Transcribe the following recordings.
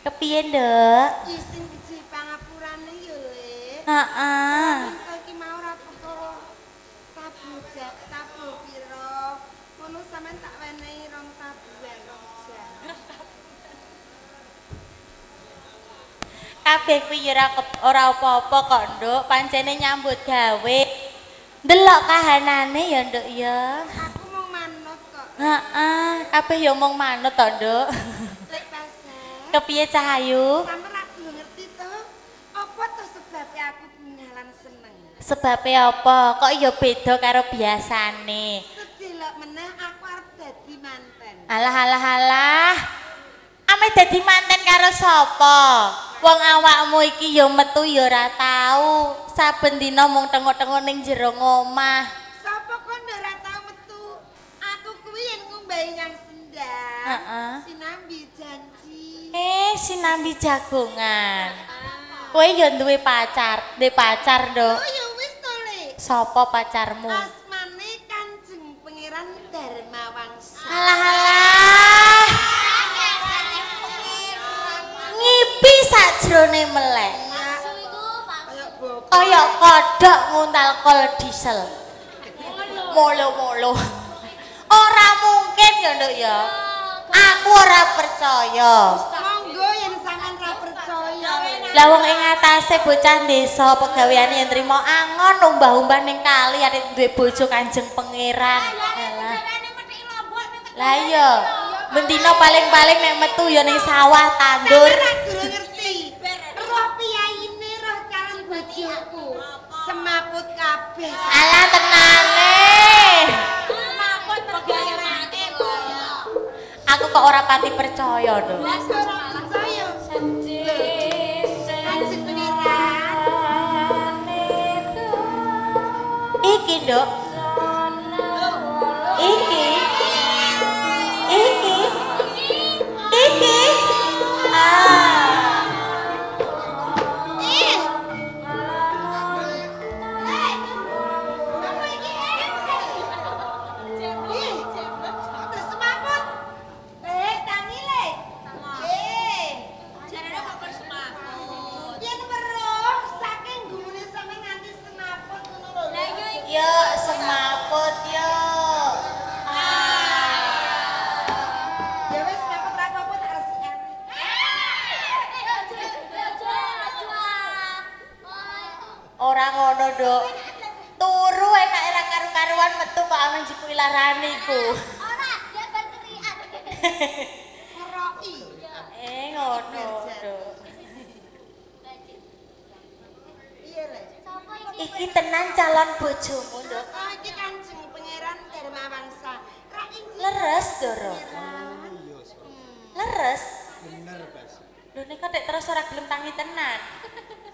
Kepiye, Nduk? Isin siji pangapurane ya, Le. Heeh. Iki mau ora perkara tabu jak tabu pira. Ngono sampean tak wenehi rong tabuhan rong jam. Kabeh kuwi ya ora apa-apa kok, Nduk. Pancene nyambut gawe. Ndelok kahanane ya, Nduk ya. Aku mung manut kok. Heeh, kabeh ya mung manut to, Nduk. Lek pasar. Kepiye Cahayu? Sampeyan ra ngerti to? Apa to sebabe aku bungalan seneng? Sebabe apa? Kok ya beda karo biasane? Sedelok meneh aku arep dadi manten. Alah alah alah. Ame dadi manten karo sapa? Wong awakmu iki ya metu ya ora tau. Saben dina mung tengok-tengok ning jero omah. Sapa kon ora tau metu? Aku kuwi yen ngumbahi nyang sendang. Heeh. Sinambi janji. Sinambi jagongan. Kowe ya duwe pacar, duwe pacar, Nduk. Oh ya wis to, Le. Sapa pacarmu? Asmane Kanjeng Pangeran Darmawangsa. Alah alah. Ngipi sakjroning melek. Kaya kodhok nguntal kol diesel. Molo-molo. Ora mungkin ya, Nduk ya. Aku ora percaya. Monggo yen sampean ora percaya. Lah wong ing atase bocah desa pegaweane yen trimo angon umbah-umbah ning kali arep duwe bojo Kanjeng Pangeran. Alah. Lah iya, bendina paling-paling nek metu ya ning sawah tandur. Sampeyan ora ngerti. Roh piyaine, roh calon bojoku. Semaput kabeh. Alah tenane. Semaput pegaweane. Aku kok ora pati percaya, Nduk. Lah ora percaya. Kanjeng Pangeran. Iki, Nduk. Iki. Iki. Iki. Ah. Ih. Apa iki? Ih, terus semaput. Tangi le. Jarene kok kon semaput. Yen weruh saking gumune sampe nganti semaput ngono lho. Lah iya iki. Yo semaput yo. Ah. Ya wis semaput ra apa-apa tak resikane. Ora ngono, Nduk. Turu enake ra karu-karuan metu kok amen jikuki larane iku. Ora, dia bar kerian. Ngeroki. Ngono, Nduk. Piye le? Sapa iki? Iki tenan calon bojomu, Nduk. Oh, iki Kanjeng Pangeran Darmawangsa. Ra injil. Leres, Ndoro. Leres. Bener, Bas. Lho nek kok terus ora gelem tangi tenan.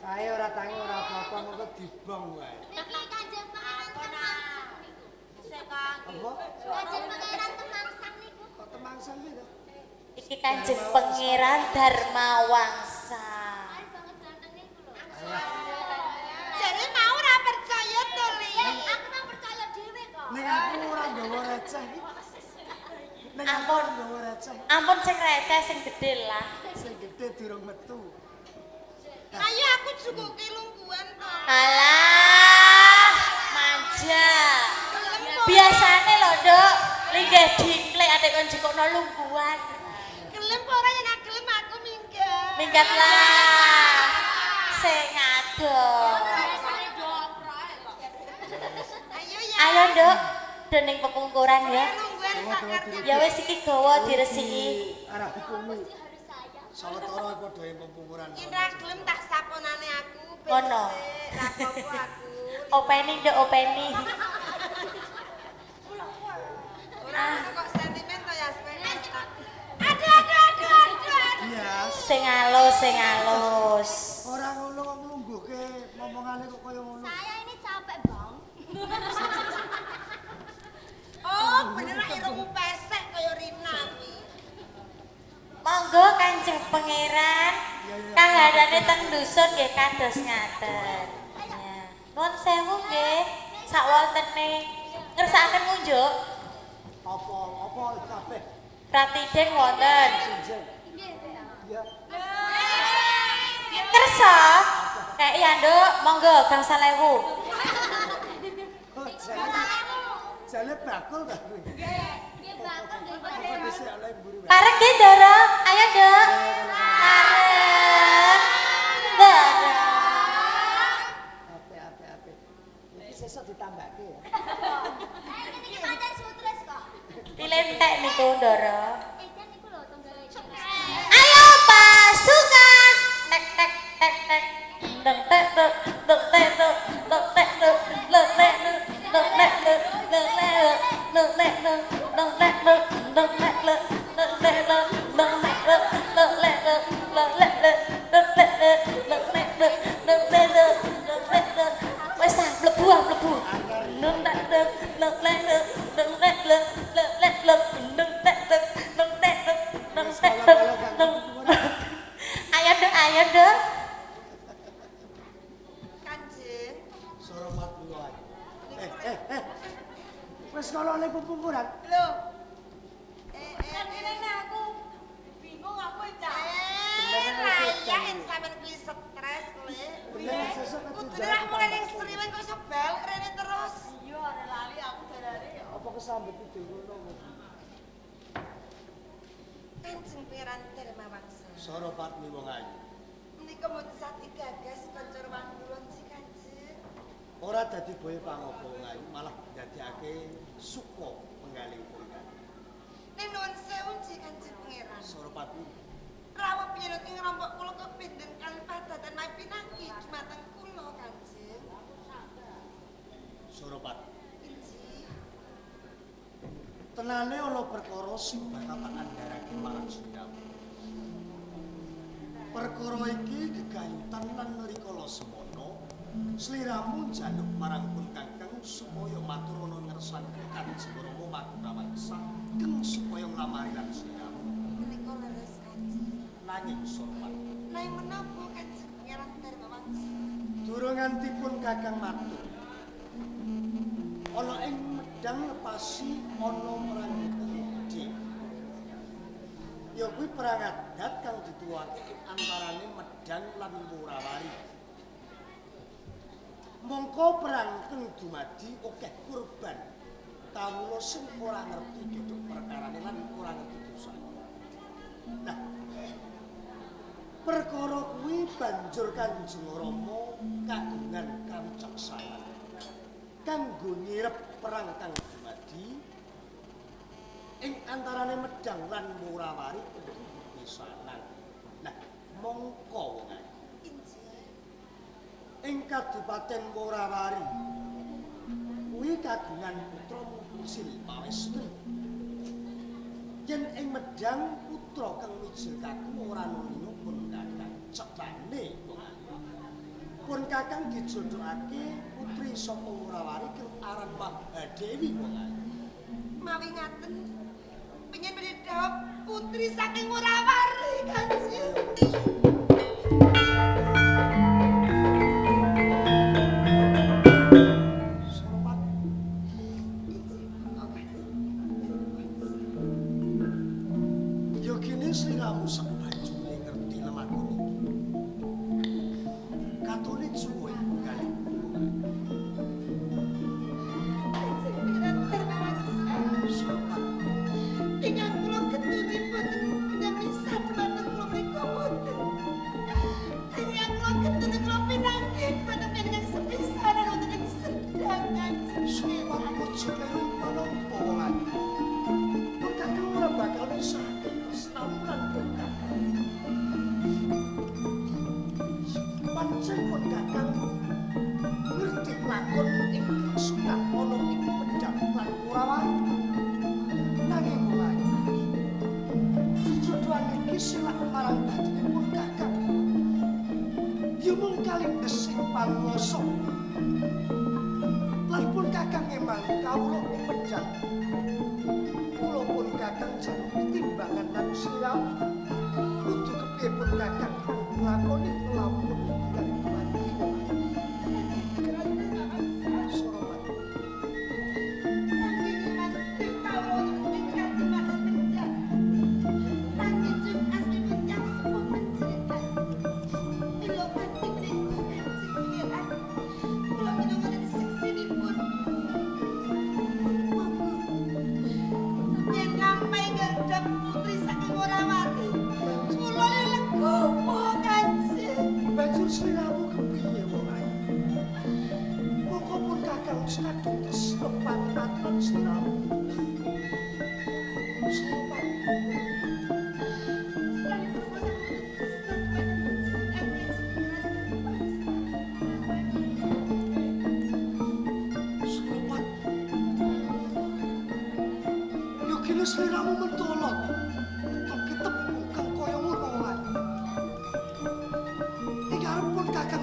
Saya ora tangi ora apa-apa mengko dibong wae. Niki Kanjeng Pangeran Temangsang niku. Apa? Kanjeng Pangeran Temangsang niku. Kok temangsang kuwi to? Iki Kanjeng Pangeran Darmawangsa. Ayo banget ganteng niku lho. Jare mau ora percaya to, Le. Aku mau percaya dhewe kok. Ning aku ora nggawa receh iki. Ning aku Ampun. ora nggawa receh. Ampun sing receh sing gedhe lah. Sing gedhe durung metu. Ayo aku jukuke lungguhan to. Alah, manja. Gelem kok. Biasane lho, Nduk, linggih dingklek atik kon jukukno lungguhan. Gelem apa ora yen gelem aku minggat. Minggat lah. Sing adoh. Biasane dopro kok. Ayo ya. Ayo, Nduk, do ning pepungkuran ya. Lungguhan sak ngerti. Ya wis iki gawa diresiki. Arah hukumu. Pasti harus saya. Sawetara padha ing pepungkuran. Yen ra gelem tak saponane aku. Ngono. Ra apa-apa aku. Openi, Nduk, openi. Ora ngono kok sentimen to ya Asmen. Aduh aduh aduh aduh. aduh. Iya. Sing alus, sing alus. Ora ngono kok nglungguhke ngomongane kok kaya ngono. Saya ini capek, Bang. Oh, bener ra irungmu pesek kaya Rina kuwi. Monggo Kanjeng Pangeran. Kahanane teng dusun nggih kados ngaten. Ya. Nuwun sewu nggih. Sawontene ngersakaken ngunjuk. Apa apa kabeh Pratideng wonten. sing. Nggih. Ya. Lho, Kayak ya, Nduk, monggo gangsal ewu. Oh, jane bakul ta kuwi. Nggih, bakul nggih. Pareng nggih, Ndara. Ayo, Nduk. Pareng. Ndara. Apik apik apik. Iki sesuk ditambahke ya. Iki pancen stres kok. Dilentek niku, Ndara. Edan niku lho tunggale. Ayo pasukan. Tek tek tek tek. Deng tek tek deng tek tek deng tek tek deng tek tek deng tek tek deng tek deng tek tek deng tek tek deng tek tek deng tek tek deng tek tek deng tek tek deng tek tek deng tek tek deng tek tek deng tek tek deng tek tek. Wes ah mlebu ah mlebu. Deng tek tek deng tek tek deng tek tek deng tek tek deng tek tek deng tek tek deng tek tek deng. Ayo Nduk, ayo Nduk. Kanjeng. Soromat luwih. Wis kono oleh pupumpuran. Lho. Ngene aku bingung aku cah. Layak sampean kuwi stres le. Bener sesuk Kudune rak mulai ning Sriweng kok iso balik rene terus. Iya, ora lali aku darane. Apa kesambet itu ngono. Kanjeng Pangeran Darmawangsa. Soropat wong ayu. Menika mboten sah digagas kanca ruang kula nji Kanjeng. Ora dadi boyo pangopo wong ayu, malah ndadekake suka penggalih pun. Ning nuwun sewu nji Kanjeng Pangeran. Soropat Rawuh piyenut ing rombok kula kepindhen kaliyan padatan mawi pinanggi dumateng kula Kanjeng. Soropat. Injih. Tenane ana perkara sing bakal tak andharake marang sliramu. Perkara iki gegayutan lan rikala semono sliramu njaluk marang pun kakang supaya matur ana ngersane Kanjeng Rama Makutawangsa keng supaya nglamari lan sliramu. Menika leres Kanjeng. Nanging Soropat, Nanging menapa Kanjeng Pangeran Darmawangsa? durung nganti pun kakang matur. Ana ing Medang lepasi ana perang gedhe. Ya kuwi perang adat kang dituwake ing antarane Medang lan Wurawari. Mongko perang kang dumadi akeh kurban. Kawula sing ora ngerti duduk perkarane lan ora ngerti dosane. Nah, perkara kuwi banjur Kanjeng Rama kagungan kawicaksanan kanggo nyirep perang kang dumadi ing antarane Medang lan Wurawari kudu pisanan. Nah, mongko wong ayu. Injih. Ing Kadipaten Wurawari kuwi kagungan putra Mijil Pawestri. Yen ing Medang putra kang mijil kakung ora ana liya pun kakang cetane wong ayu. Pun kakang dijodhokake putri saka Wurawari kang aran Mahadewi wong ayu. Mawi ngaten pengen badhe dhawuh putri saking Wurawari Kanjeng. Soropat Injih. Oh Kanjeng. ya kene sliramu sak banjure ngerti lelakon iki. Katone suwe penggalih wong ayu. Kanjeng Pangeran Darmawangsa. Soropat Ingkang kula getuni boten penyamisan dumateng kula mriku boten. Ingkang kula getuni kula pinanggih boten ingkang sepisanan wonten ing Serdang Kanjeng. Soropat aja kleru menapa wong ayu. Pun kakang ora bakal misahake tresnamu lan pun kakang. Pancen pun kakang ngerti lakon ingkang sunah ana ing Medang lan Wurawari. Nanging wong ayu, sejodohan iki selak marang batine pun kakang. Ya mung kalindhes ing panguwasa. Lan pun kakang emang kawula ing Medang. Kula pun kakang jaluk timbangan lan sliramu. Kudu kepiye pun kakang nglakoni lelamun iki mati. Soropat. Mila pati mriku.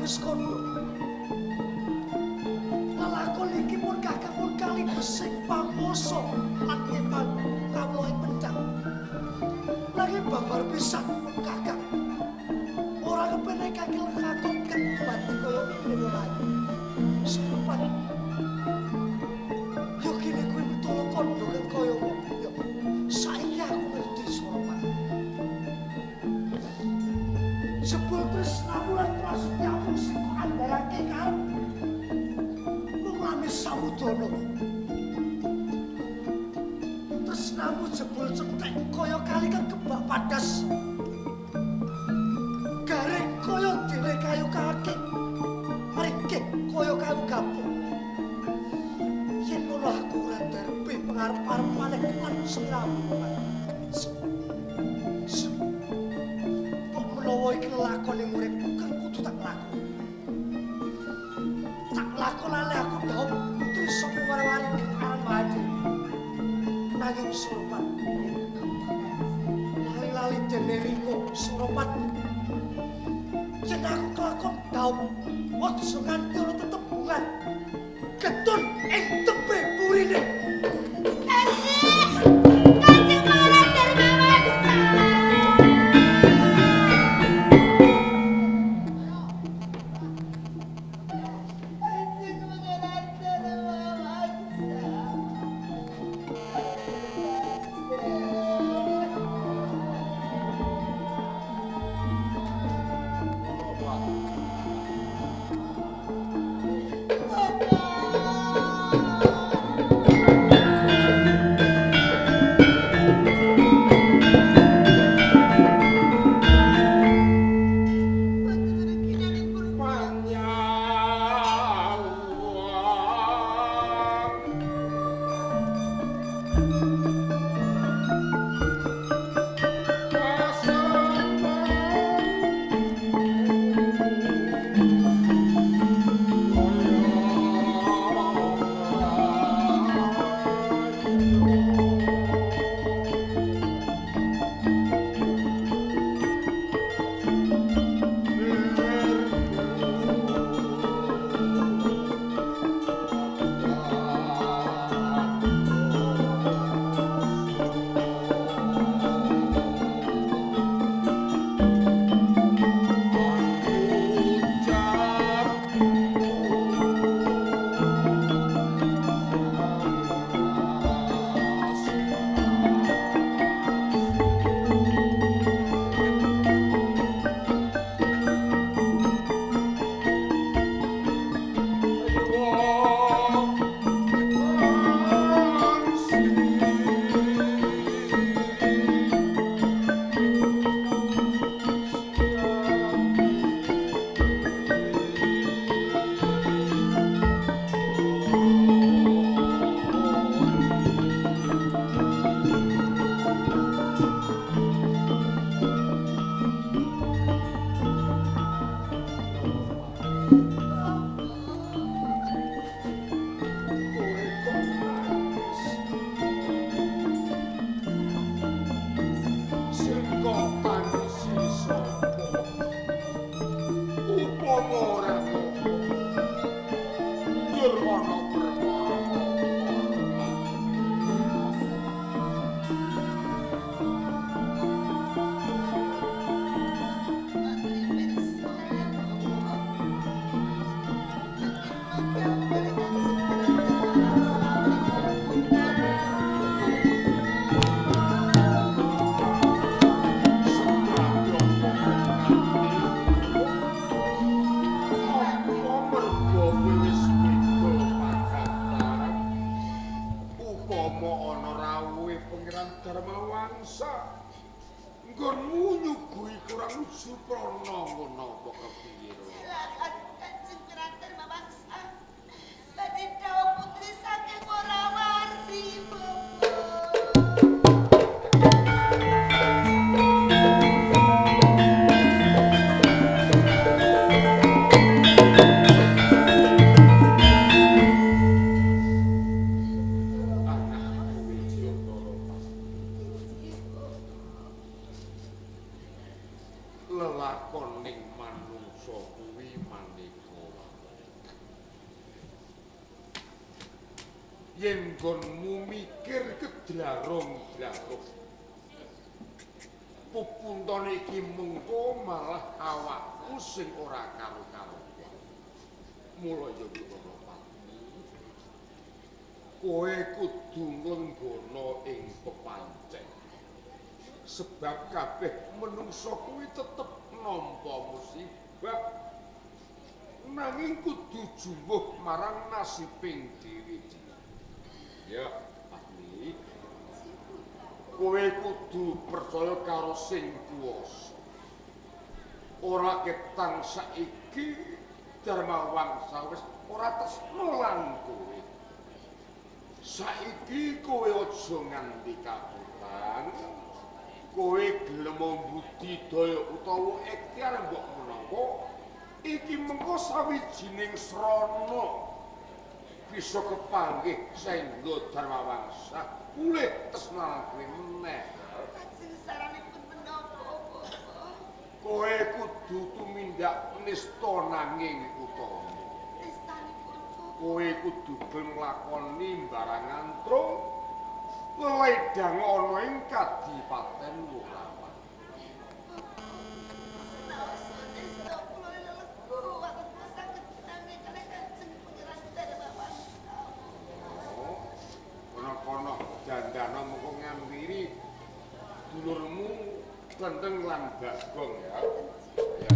wis kandha. Lelakon iki pun Kakang pun kali besing pamasa lan ngepan kawula ing pendhang. Nanging babar pisan pun Kakang. Ora kepenekake lelakon kang dumadi kaya ngene wae. Surupan. Yo kene kuwi mentolo kandha kang kaya apa? Yo saiki aku ngerti Surupan. Jebul tresnamu lan prasetyamu sing kok andharake karep mung lamis samudana. Tresnamu jebul cethek kaya kali kang kebak padas. Garing kaya dene kayu kakek. Ringkih kaya kayu gapuk. Yen ngono aku ora darpe pengarep-arep maneh lan sliramu. Menawa iki lelakon ing uripku kang kudu tak lakoni. Tak lakonane aku dhaup putri saka Warawari aran Mahadewi. Nanging Suropat lali-lali dene ringo Suropat. Yen aku kelakon dhaup aja nganti ana tetembungan getun ing tebe burine. Kanjeng Pangeran Darmawangsa. Kanjeng Pangeran Darmawangsa. Lelakoning manungsa kuwi maneka warna. Yen nggonmu mikir kedlarung-dlarung, pupuntone iki mengko malah awakmu sing ora karu-karuan. Mula ya ngono Padmi, kowe kudu nglenggana ing pepancen. Sebab kabeh menungsa kuwi tetep nampa musibah, nanging kudu jumbuh marang nasibing dhewe-dhewe. Ya, Padmi, kowe kudu percaya karo sing kuwasa. Ora ketang saiki Darmawangsa wis ora tresna lan kowe. Saiki kowe aja nganti kabutan. Kowe gelem budidaya utawa ikhtiar mbok menawa iki mengko sawijining srana bisa kepanggih saengga Darmawangsa pulih tresna kowe meneh. Lajeng saranipun menapa, Bapak? Kowe kudu tumindak nista nanging utama. Nistanipun, Bapak? Kowe kudu gelem nglakoni barang antrung leledang ana ing Kadipaten Wurawan. Senaosa nista kula lelega watet kula saged pinanggih kalih Kanjeng Pangeran Darmawangsa. Oh, kono-kono dandana mengko ngamwiri dulurmu Klenteng lan Bagong ya. Ya.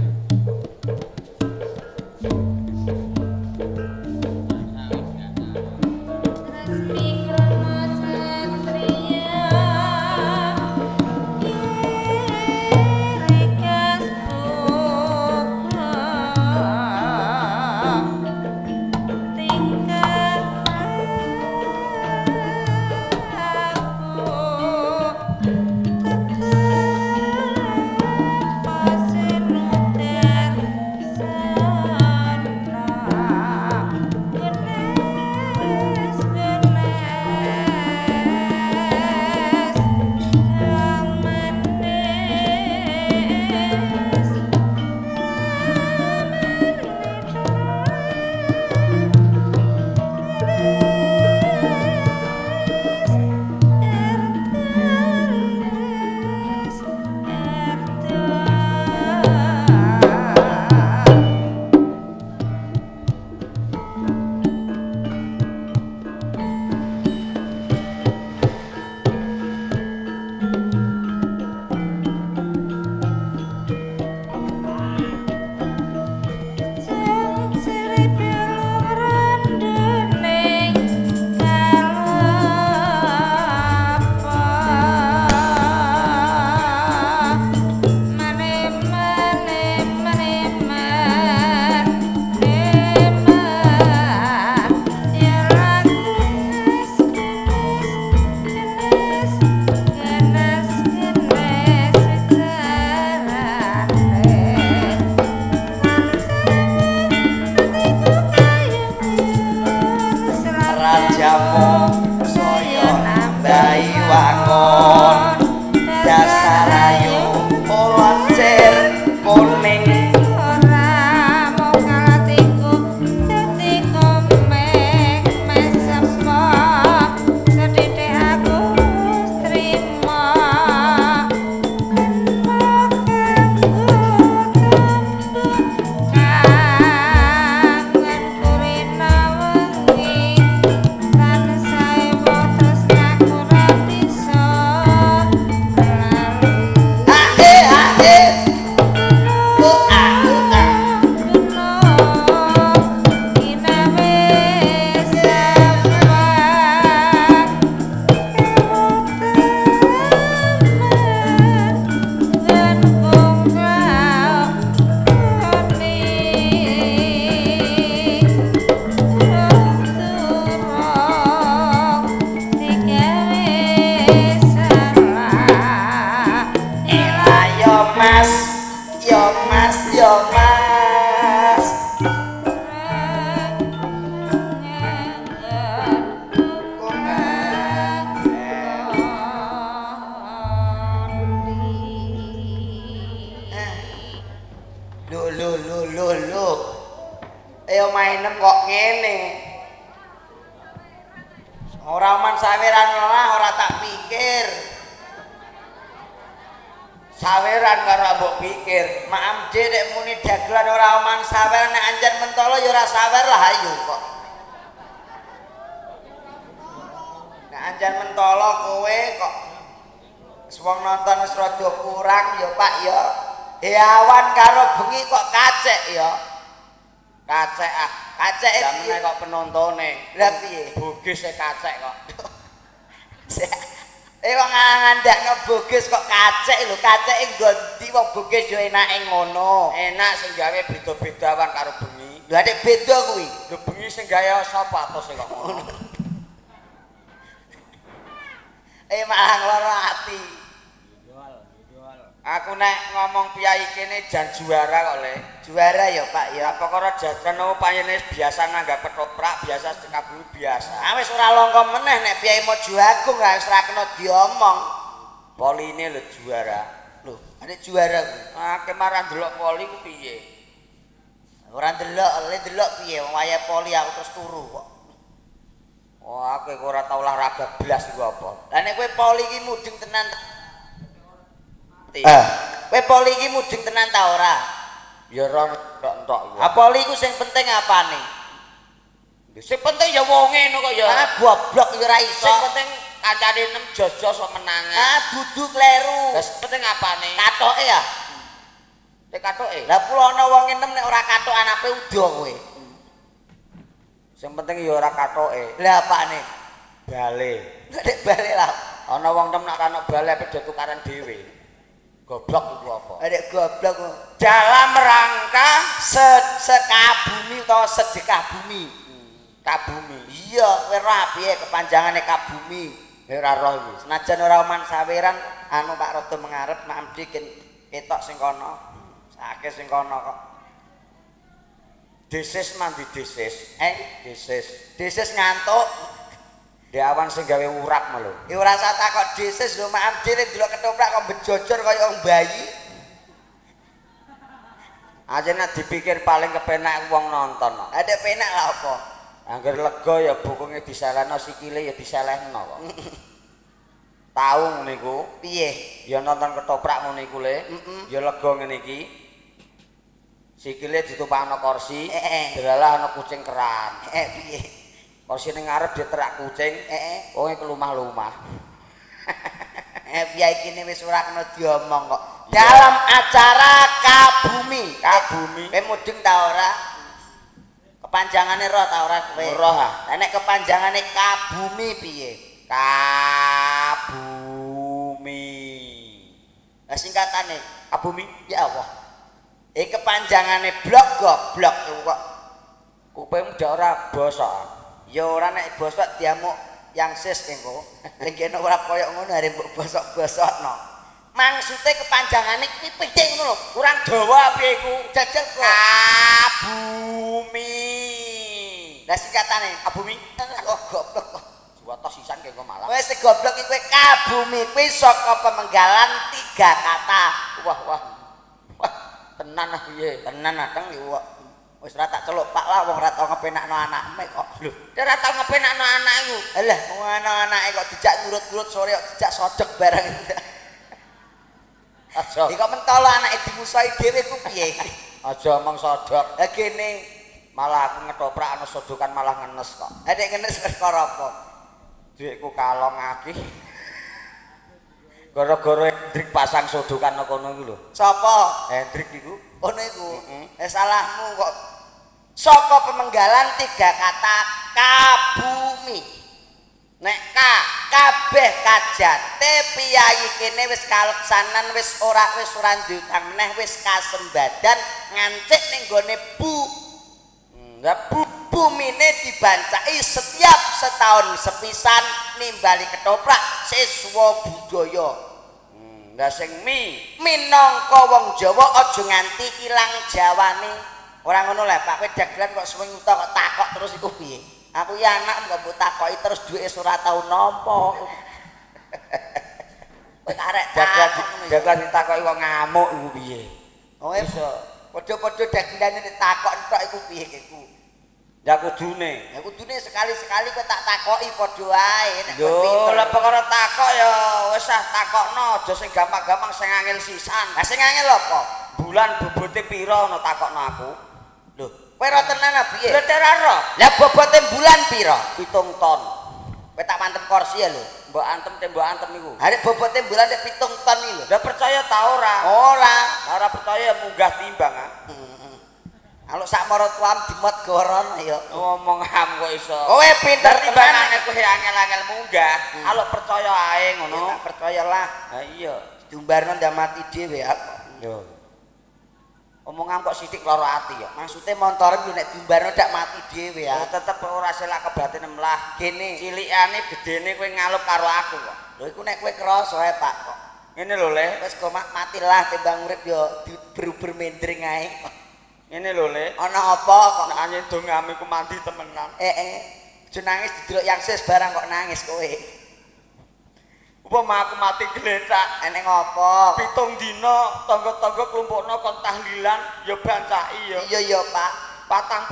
Lho lho lho lho lho. Ayo mainem kok ngene. Ora oman saweran lah ora tak pikir. Saweran karo mbok pikir. Maam dhe nek muni dagelan ora oman saweran nek anjen mentolo ya ora sawer lah ayo kok. Nek anjen mentolo kowe kok wong nonton wis rada kurang ya Pak ya. Awan karo bengi kok kacek ya. Kacek ah, kacek iki kok penontone. Lah piye? Bogis e kacek kok. Wong ngandakno bogis kok kacek lho, kaceke nggo ndi wong bogis yo enake ngono. Enak sing gawe beda-beda awan karo bengi. Lha nek beda kuwi. Lho bengi sing gawe sapa atose kok ngono. Malah ngloro ati. Aku nek ngomong piyai kene jan juara kok le. Juara ya Pak ya. Perkara jajan opo panjenengan biasa nanggap ketoprak, biasa sedekah bumi biasa. Ah wis ora langka meneh nek piyai Mojo Agung wis ora kena diomong. Poline lho juara. Lho, nek juara kuwi. Ah kemaran delok poli ku piye? Ora ndelok, le ndelok piye wong wayahe poli aku terus turu kok. Oh, aku ora tau olahraga blas iku apa. Lah nek kowe poli iki mudeng tenan. Kowe poli iki mudeng tenan ta ora? Ya ora entok-entok iku. Ah poli iku sing penting apane? Sing penting ya wonge ngono kok ya. Ah goblok ya ora iso. Sing penting kancane nem jos-jos kok menangan. Ah dudu kleru. Lah sing penting apane? Katoke ya. Nek katoke. Lah pula ana wong enem nek ora katok anape udo kowe. Sing penting ya ora katoke. Lah apane? Bale. Nek bale lah. Ana wong nem nek ana bale ape do tukaran dhewe. Goblok iku apa? Nek goblok dalam rangka sekabumi utawa sedekah bumi. Kabumi. Iya, kowe roh piye kepanjangane kabumi? Ora roh iku. Senajan ora oman saweran anu Pak rada mengarep mak mdi ketok sing kono. Sakeh sing kono kok. Desis mandi desis. Desis. Desis ngantuk. Di awan sing gawe urap lho. Ya ora usah takok desis lho mak dhewe ndelok ketoprak kok bejojor kaya wong bayi. Aja nek dipikir paling kepenak wong nonton. Ada penak lah apa? Angger lega ya bukunge diselehno sikile ya diselehno kok. Tau ngene iku. Piye? Ya nonton ketoprak ngono iku le. Ya lega ngene iki. Sikile ditumpakno kursi, delalah ana kucing keran. Piye? Kursi ning ngarep diterak kucing, wonge kelumah-lumah. Piye kene wis ora kena diomong kok. Dalam acara Kabumi. Kabumi. Kowe mudeng ta ora? Kepanjangane roh ta ora kowe? Roh ah. Lah nek kepanjangane Kabumi piye? Kabumi. Lah singkatane Kabumi. Ya Allah. Kepanjangane blok goblok iku kok. Kupingmu dak ora bosok. Ya ora nek bosok diamuk yang sis engko. Ning kene ora koyo ngono arep mbok bosok-bosokno. Maksude kepanjangane kuwi piye ngono lho. Kurang dawa piye iku? Jajal kok. Kabumi. Lah singkatane Kabumi. Oh goblok. Juwata sisan kengko malah. Wis goblok iki kowe Kabumi kuwi saka pemenggalan 3 kata. Wah wah. Wah, tenan ah piye? Tenan ateng iki kok. Wis ora tak celuk Pak lah wong ora tau ngepenakno anakme kok. Lho, ora tau ngepenakno anak iku. Alah, wong anake kok dijak nurut-nurut sore kok dijak sodek bareng. Aja. Iki kok mentolo anake dimusuhi dhewe ku piye? Aja omong sodok. Lah kene malah aku ngetoprak ana sodokan malah ngenes kok. Lah nek ngenes perkara apa? Dhuwitku kalong akeh. Gara-gara Hendrik pasang sodokan kono iku lho. Sapa? Hendrik iku. Ngono iku. Salahmu kok. Saka pemenggalan 3 kata Kabumi. Nek ka kabeh kajate piyayi kene wis kaleksanan wis ora duwe utang meneh wis kasembadan ngancik ning gone bu. Lah bu bumine dibancaki setiap setahun sepisan nimbali ketoprak siswa budaya. Lah sing mi minangka wong Jawa aja nganti ilang jawane. Ora ngono lho Pak, kowe dagelan kok suwe nguta kok takok terus iku piye? Aku ya anak kok mbok takoki terus duwike ora tau nampa. Kowe arek dagelan ditakoki wong ngamuk iku piye? Oh iso. Padha-padha dagilane nek takok entok iku piye iku? Ya kudune. Ya kudune sekali-sekali kowe tak takoki padha wae nek kowe pinter. Lho, lah perkara takok ya wis ah takokno, aja sing gampang-gampang sing angel sisan. Lah sing angel apa? Bulan bobote pira ana takokno aku. Lho, kowe ora tenan ah piye? Lha ora ro. Lah bobote bulan pira? 7 ton. Kowe tak mantem kursi ya lho. Mbok antem tembok antem iku. Arek bobote bulan nek 7 ton iki lho. Lah percaya ta ora? Ora. Ora percaya munggah timbang ah. Kalau sak maratuam dimot goron ya. Ngomong am kok iso. Kowe pinter timbangane kowe angel-angel munggah. Kalau percaya ae ngono. Ya, tak percaya lah. Ha iya. Dumbarno ndak mati dhewe aku. Lho. Omongan kok sithik lara ati ya. Maksude montore yo nek dumbarno ndak mati dhewe ya. Oh, tetep ora selak kebatine mlah. Kene cilikane gedene kowe ngalup karo aku kok. Lho iku nek kowe krasa ae Pak kok. Ngene lho Le, wis kok matilah timbang urip yo beruber mendring ae. Ngene lho Le. Ana apa kok nek anyen dongame ku mandi temenan. Aja nangis didelok yang sis barang kok nangis kowe. Upama aku mati gletak, eneng apa? 7 dina tangga-tangga klumpukno kon tahlilan ya bancaki ya. Iya ya Pak.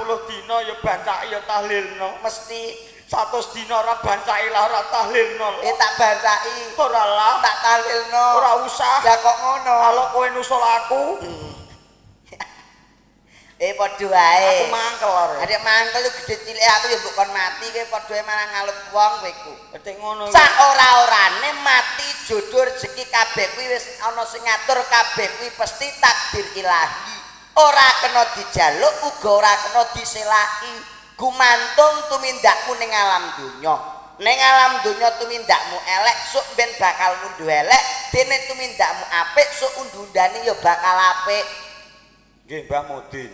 40 dina ya bancaki ya tahlilno. Mesti 100 dina ora bancaki lah ora tahlilno. Tak bancaki. Ora lah, tak tahlilno. Ora usah. Lah kok ngono? Kalau kowe nusul aku. Padha wae. Aku mangkel lho. Adek mangkel lu gedhe cilik aku ya mbok kon mati kowe padha wae malah ngalut wong kowe iku. Adek ngono. Sak ora-orane mati jodoh rezeki kabeh kuwi wis ana sing ngatur kabeh kuwi pasti takdir ilahi. Ora kena dijaluk uga ora kena diselaki. Gumantung tumindakmu ning alam donya. Ning alam donya tumindakmu elek sok ben bakal munduh elek, dene tumindakmu apik sok undu-undane ya bakal apik. Nggih Mbah Mudin.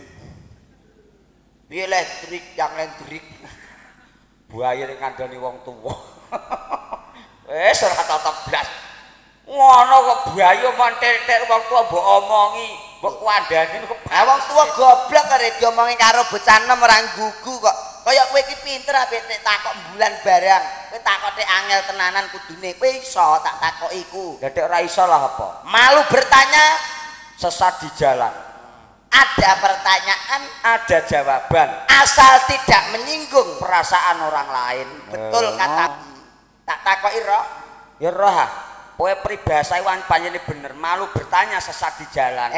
Piye lendrik yang lendrik. Buaya ning kandhani wong tuwa. Wis ora tetep blas. Ngono kok buaya mentetek wong tuwa mbok omongi, mbok kandhani kok. Ah wong tuwa goblok kare diomongi karo bocah enom ora nggugu kok. Kaya kowe iki pinter ape nek takok bulan barang. Kowe takok tek angel tenanan kudune kowe iso tak takoki iku. Lah tek ora iso lah apa? Malu bertanya sesat di jalan. Ada pertanyaan, ada jawaban. Asal tidak menyinggung perasaan orang lain. Betul kata. Tak takoki roh. Ya roh ah. Kowe peribahasa iku panjene bener, malu bertanya sesat di jalan.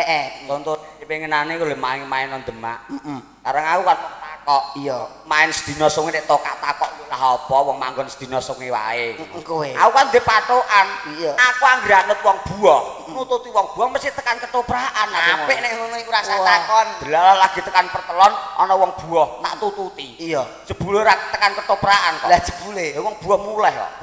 Contoh pengenane iku lho main-main nang Demak. Heeh. Kareng aku kan takok. Iya. Main sedina sunge nek tokak takok lah apa wong manggon sedina sunge wae. Kowe. Aku kan ndek patokan. Iya. Aku anggere anut wong buah, nututi wong buah mesti tekan ketoprakan. Apik nek ngono iku rasa takon. Delalah lagi tekan pertelon ana wong buah tak tututi. Iya. Jebule ora tekan ketoprakan kok. Lah jebule ya wong buah mulih kok.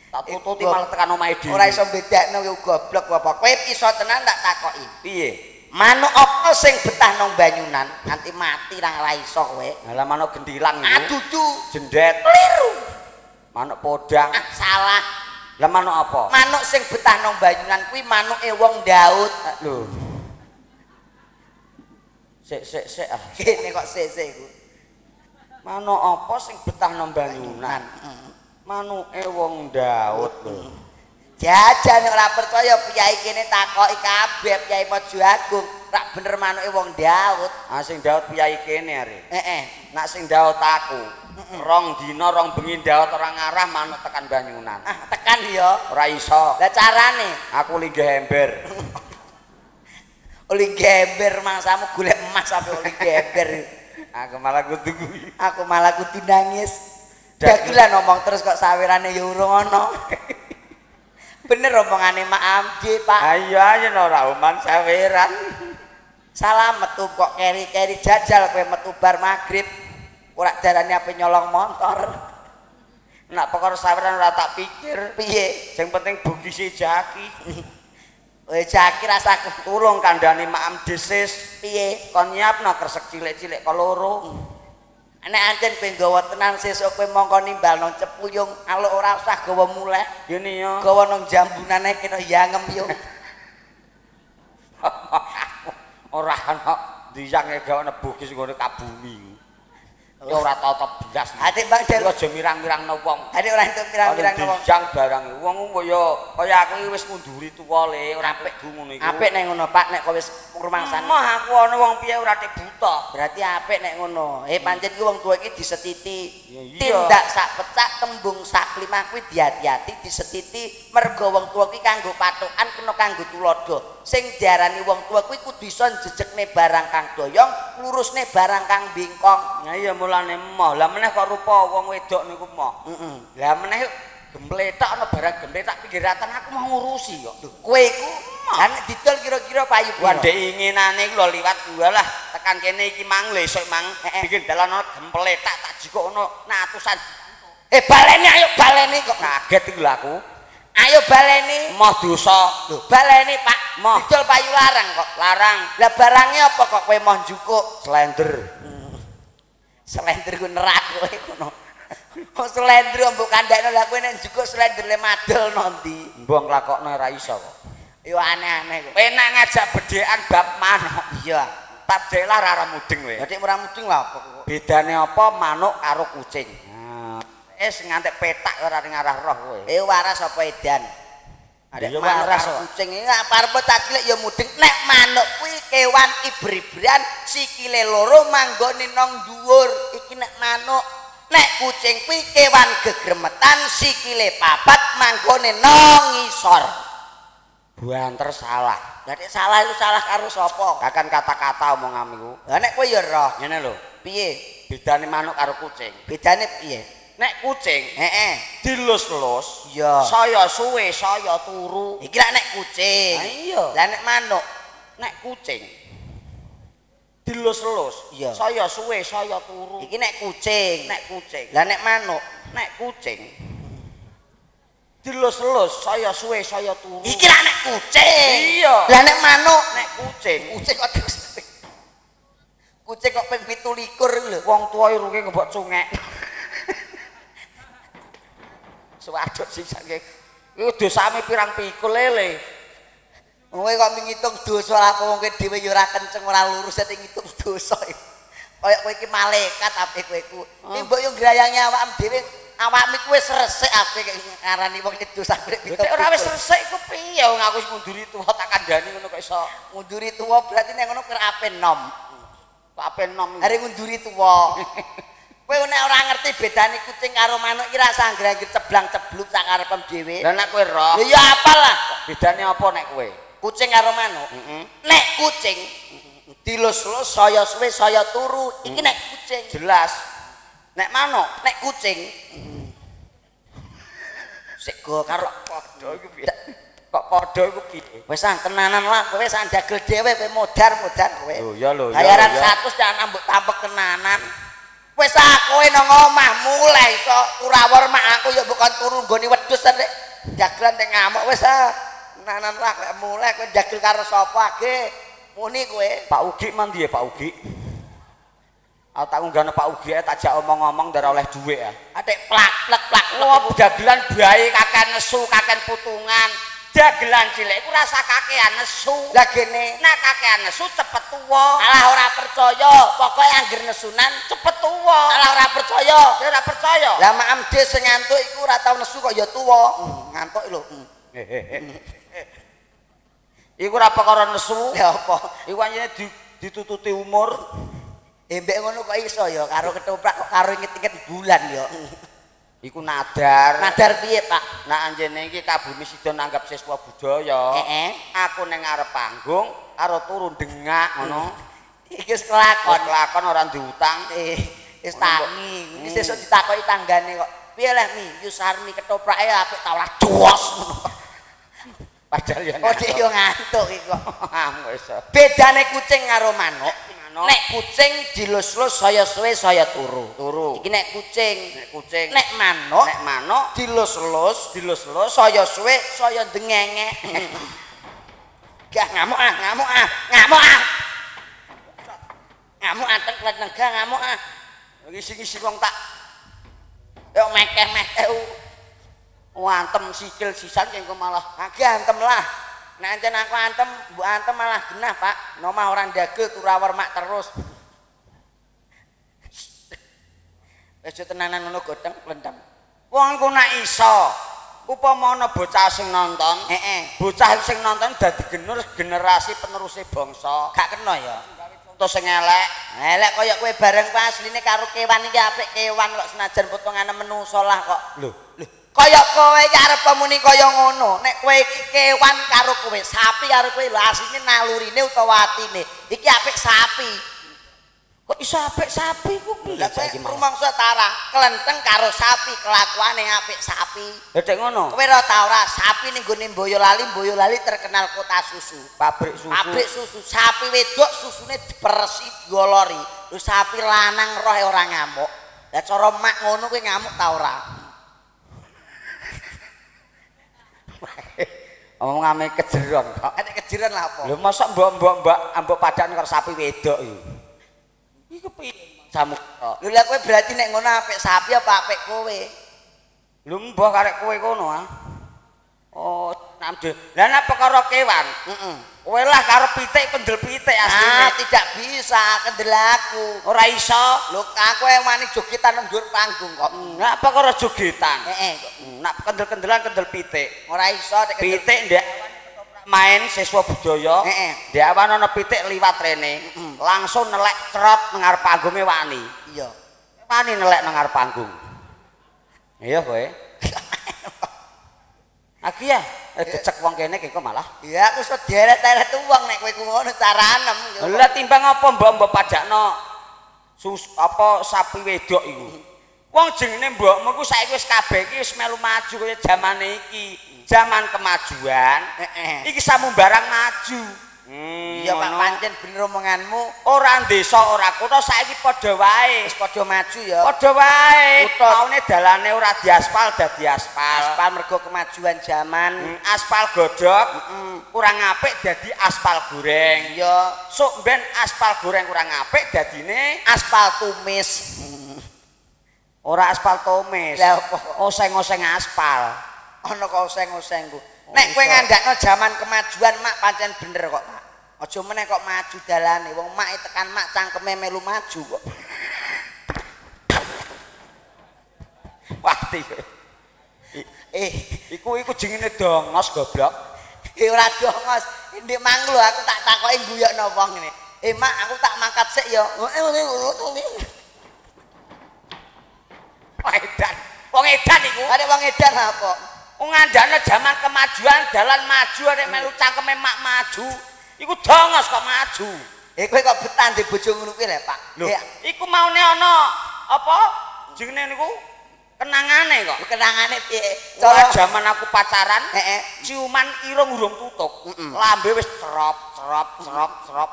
Tak tututi malah tekan omahe dhewe. Ora iso bedakno kowe goblok apa. Kowe iso tenan tak takoki. Piye? Manuk apa sing betah nang banyunan nganti mati ra iso kowe? Lah manuk gentilang iku. Adudu. Jendet. Keliru. Manuk podang. Ah, salah. Lah manuk apa? Manuk sing betah nang banyunan kuwi manuke wong Daud. Lho. Sik sik sik ah. Kene kok sik sik iku. Manuk apa sing betah nang banyunan? Manuke wong Daud lho. Jajan ora percaya piyai kene takoki kabeh piyai Mojo Agung, rak bener manuke wong Daud. Ah sing Daud piyai kene are. Heeh. Nak sing Daud aku, rong dina rong bengi Daud ora ngarah manuk tekan banyunan. Ah tekan ya. Ora iso. Lah carane? Aku linggih ember. Oli gember mangsamu golek emas sampe oli gember. Aku malah kudu kuwi. Aku malah kudu nangis. Dagelan ngomong terus kok sawirane ya urung ana. Bener omongane Mak Amdi, Pak. Ayo ayo ora oman sawiran. Salah metu kok keri-keri jajal kowe metu bar magrib. Ora darane ape nyolong motor. Nak perkara sawiran ora tak pikir. Piye? Sing penting bugisi jaki. Kowe jaki rasaku tulung kandhane Mak Amdi sis. Piye? Kon nyiapno kresek cilik-cilik kok loro. Nek ancen kowe nggawa tenan sesuk kowe mongko nimbal nang Cepuyung, aluk ora usah gawa muleh. Ngene ya. Gawa nang jambunane kena yangem yo. Ora ana diyange gawa nebugis ngene kabumi. Ya ora tata blas. Adik Bang Del aja mirang-mirangno wong. Adik ora entuk mirang-mirangno wong. Dijang barang wong kaya kaya aku iki wis ngunduri tuwa le, ora apik ngono iku. Apik nek ngono Pak, nek kowe wis rumangsane. Moh aku ana wong piye ora tek buta. Berarti apik nek ngono. Pancen ki wong tuwa iki disetiti. Tindak sak pecak tembung sak limah kuwi diati-ati disetiti mergo wong tuwa ki kanggo patokan kena kanggo tuladha. Sing diarani wong tuwa kuwi kudu iso njejekne barang kang doyong, lurusne barang kang bingkong. Nah iya mulane emoh. Lah meneh kok rupa wong wedok niku emoh. Heeh. Lah meneh gempletak ana barang gempletak pinggir ratan aku mau ngurusi kok. Lho kowe iku lah nek didol kira-kira payu piro? Wah ndek inginane iku lho liwat walah tekan kene iki mang lho esuk mang bikin dalan ana gempletak tak jikok ana atusan. Baleni ayo baleni kok kaget iku lho aku. Ayo baleni. Moh dosa. Lho baleni Pak. Moh. Didol payu larang kok. Larang. Lah barangnya apa kok kowe moh njukuk? Slender. Slender ku nerak kowe ngono. Kok slender mbok kandhakno lah kowe nek njukuk slender le madol nanti. Mbok nglakokno ora iso kok. Yo aneh-aneh kok. Penak ngajak bedhekan bab manuk. Iya. Tak bedhek lah ora mudeng kowe. Lah nek ora mudeng lha apa kok? Bedane apa manuk karo kucing? Wis ngantek petak ora ngarah roh kowe. Waras apa edan? Ada waras kucing iki arep tak cilik ya mudeng. Nek manuk kuwi kewan iber-iberan sikile loro manggone nang dhuwur. Iki nek manuk. Nek kucing kuwi kewan gegremetan sikile papat manggone nang ngisor. Buanter salah. Lah nek salah iku salah karo sapa? Kakan kata-kata omonganmu iku. Lah nek kowe ya roh. Ngene lho. Piye? Bedane manuk karo kucing. Bedane piye? Nek kucing, heeh, dilus-lus, iya, saya suwe saya turu. Iki lak nek kucing. Lah iya. Lah nek manuk, nek kucing dilus-lus, iya, saya suwe saya turu. Iki nek kucing, nek kucing. Lah nek manuk, nek kucing dilus-lus, saya suwe saya turu. Iki lak nek kucing. Iya. Lah nek manuk, nek kucing, kucing kok terus. Kucing kok ping 27 iku lho. Wong tuwa iruke mbok cungek. Suwaduk sisan iki. Iku dosane pirang pikul lele. Kowe kok ngitung dosa lah wong kowe dhewe ya ora kenceng ora lurus nek ngitung dosa. Kaya kowe iki malaikat ape kowe iku. Iki mbok yo ngrayangi awakmu dhewe, awakmu iku wis resik ape ngarani wong iki dosa Lho nek ora wis resik iku piye wong aku wis ngunduri tuwa tak kandhani ngono kok iso. Ngunduri tuwa berarti nek ngono kira ape nom. Kok ape nom. Arep ngunduri tuwa. Kowe nek ora ngerti bedane kucing karo manuk iki rasa angger-angger ceblang-cebluk sak karepem dhewe. Lah nek kowe roh. Lha ya apal lah. Bedane apa nek kowe? Kucing karo manuk. Heeh. Nek kucing dilus-lus saya suwe saya turu. Iki nek kucing. Jelas. Nek manuk, nek kucing sik go karo padha iku piye? Kok padha iku piye? Wis ah tenanan lah kowe wis ndagel dhewe kowe modar-modar kowe. Lho ya lho ya. Bayaran 100 jangan mbok tampek tenanan. Wis ah kowe nang omah mulai iso turawor mak aku ya mbok kon turu nggone wedhus nek dagelan nek ngamuk wis ah tenanan lah kowe mulai kowe dagel karo sapa age muni kowe. Pak Ugi mandi ya Pak Ugi. Aku tak unggahno Pak Ugi ae tak jak omong-omong ndar oleh dhuwit ah. Atik plak plak plak. Wah dagelan bae kakean nesu kakean putungan. Dagelan cilik iku rasa kakean nesu. Lah gene nek kakean nesu cepet tuwa. Alah ora percaya, pokoke angger nesunan cepet tuwa. Alah ora percaya. Ora percaya. Lah maem dhe sing ngantuk iku ora tau nesu kok ya tuwa. Ngantuk lho. Iku ora perkara nesu. Lah apa? Iku anjene ditututi umur. Mbek ngono kok iso ya karo ketoprak kok karo inget-inget bulan ya. Iku nadar. Nadar piye, Pak? Nah anjene iki kabumi sida nanggap siswa budaya. Heeh. Aku ning ngarep panggung karo turu ndengak ngono. Iki wis kelakon. Wis kelakon ora diutang. Wis tangi. Iki sesuk ditakoki tanggane kok. Piye leh Mi? Yusarmi ketoprake apik ta ora dos. Padahal ya. Oh, dik yo ngantuk iki kok. Wis. Bedane kucing karo manuk. Nek kucing dilus-lus saya suwe saya turu. Turu. Iki nek kucing, nek kucing. Nek manuk, nek manuk dilus-lus, dilus-lus saya suwe saya ndengengek. Gah ngamuk ah, ngamuk ah, ngamuk ah. Ngamuk ah teng gah ngamuk ah. Ngisi-ngisi wong tak yo mekeh-mekeh. Antem sikil sisan kengko malah agak antem lah. Nek ancen aku antem, mbok antem malah genah, Pak. Nomah ora ndagel turawor mak terus. Aja tenanan ngono godhong klendeng. Wong iku nek iso upama ana bocah sing nonton, heeh, bocah sing nonton dadi generasi peneruse bangsa. Gak kena ya. Contoh sing elek, elek kaya kowe bareng kuwi asline karo kewan iki apik kewan kok senajan potongane menungso lah kok. Lho, lho, kaya kowe iki arep muni kaya ngono. Nek kowe iki kewan karo kowe, sapi karo kowe lho asline nalurine utawa atine. Iki apik sapi. Kok iso apik sapi ku piye saiki malah? Rumangsa tara, klenteng karo sapi kelakuane apik sapi. Lha cek ngono. Kowe ora ta ora sapi ning gone Boyolali, Boyolali terkenal kota susu. Pabrik susu. Pabrik susu, sapi wedok susune diperesi diolori. Lho sapi lanang roh ora ngamuk. Lah cara mak ngono kowe ngamuk ta ora? Omongane kejeron kok. Nek kejeron lah apa? Lho mosok mbok-mbok mbok padakne karo sapi wedok iki. Iku piye jamu kok. Lho lha kowe berarti nek ngono apik sapi apa apik kowe? Lho mbah karek kowe kono ah. Oh, namde. Lah nek perkara kewan, heeh. Kowe lah karo pitik kendel pitik asline. Ah, tidak bisa kendel aku. Ora iso. Lho aku wani jogetan nang dhuwur panggung kok. Nek perkara jogetan. Heeh kok. Nek kendel-kendelan kendel pitik. Ora iso nek kendel pitik ndek main siswa budaya, heeh. Ndek awan ana pitik liwat rene, langsung nelek cerot nang ngarep panggunge wani. Iya. Wani nelek nang ngarep panggung. Iya kowe. Aku ya, dicek wong kene kok malah. Iya, aku iso deret-deret wong nek kowe ku ngono caranem. Lah timbang apa mbok-mbok pajakno sus apa sapi wedok iku. Wong jenenge mbokmu iku saiki wis kabeh iki wis melu maju kaya jamane iki. Zaman kemajuan, heeh. Iki samu barang maju. Iya Pak, pancen bener omonganmu. Ora desa ora kutha saiki padha wae. Wis padha maju ya. Padha wae. Maune dalane ora diaspal dadi aspal. Aspal mergo kemajuan zaman. Aspal godhog kurang apik dadi aspal goreng. Iya. Sok ben aspal goreng kurang apik dadine aspal tumis. Ora aspal tumis. Lah apa? Oseng-oseng aspal. Ana kok oseng-osengku. Nek kowe ngandakno jaman kemajuan mak pancen bener kok, Pak. Aja meneh kok maju dalane. Wong mak tekan mak cangkeme melu maju kok. Wati. Iku jenenge dongos goblok. Ora dongos. Ndek mang lho aku tak takoki guyokno wong ngene. Mak aku tak mangkat sik ya. Wong edan. Wong edan iku. Arek wong edan apa? Wong ngandane jaman kemajuan, dalan maju arek melu cangkeme mak maju. Iku dongos kok maju. Kowe kok betah ndek bojo ngono kuwi lho, Pak. Lho, iku maune ana apa jenenge niku? Kenangane kok. Kenangane piye? Cara jaman aku pacaran, heeh, ciuman irung urung tutuk. Lambe wis cerop, cerop, cerop, cerop.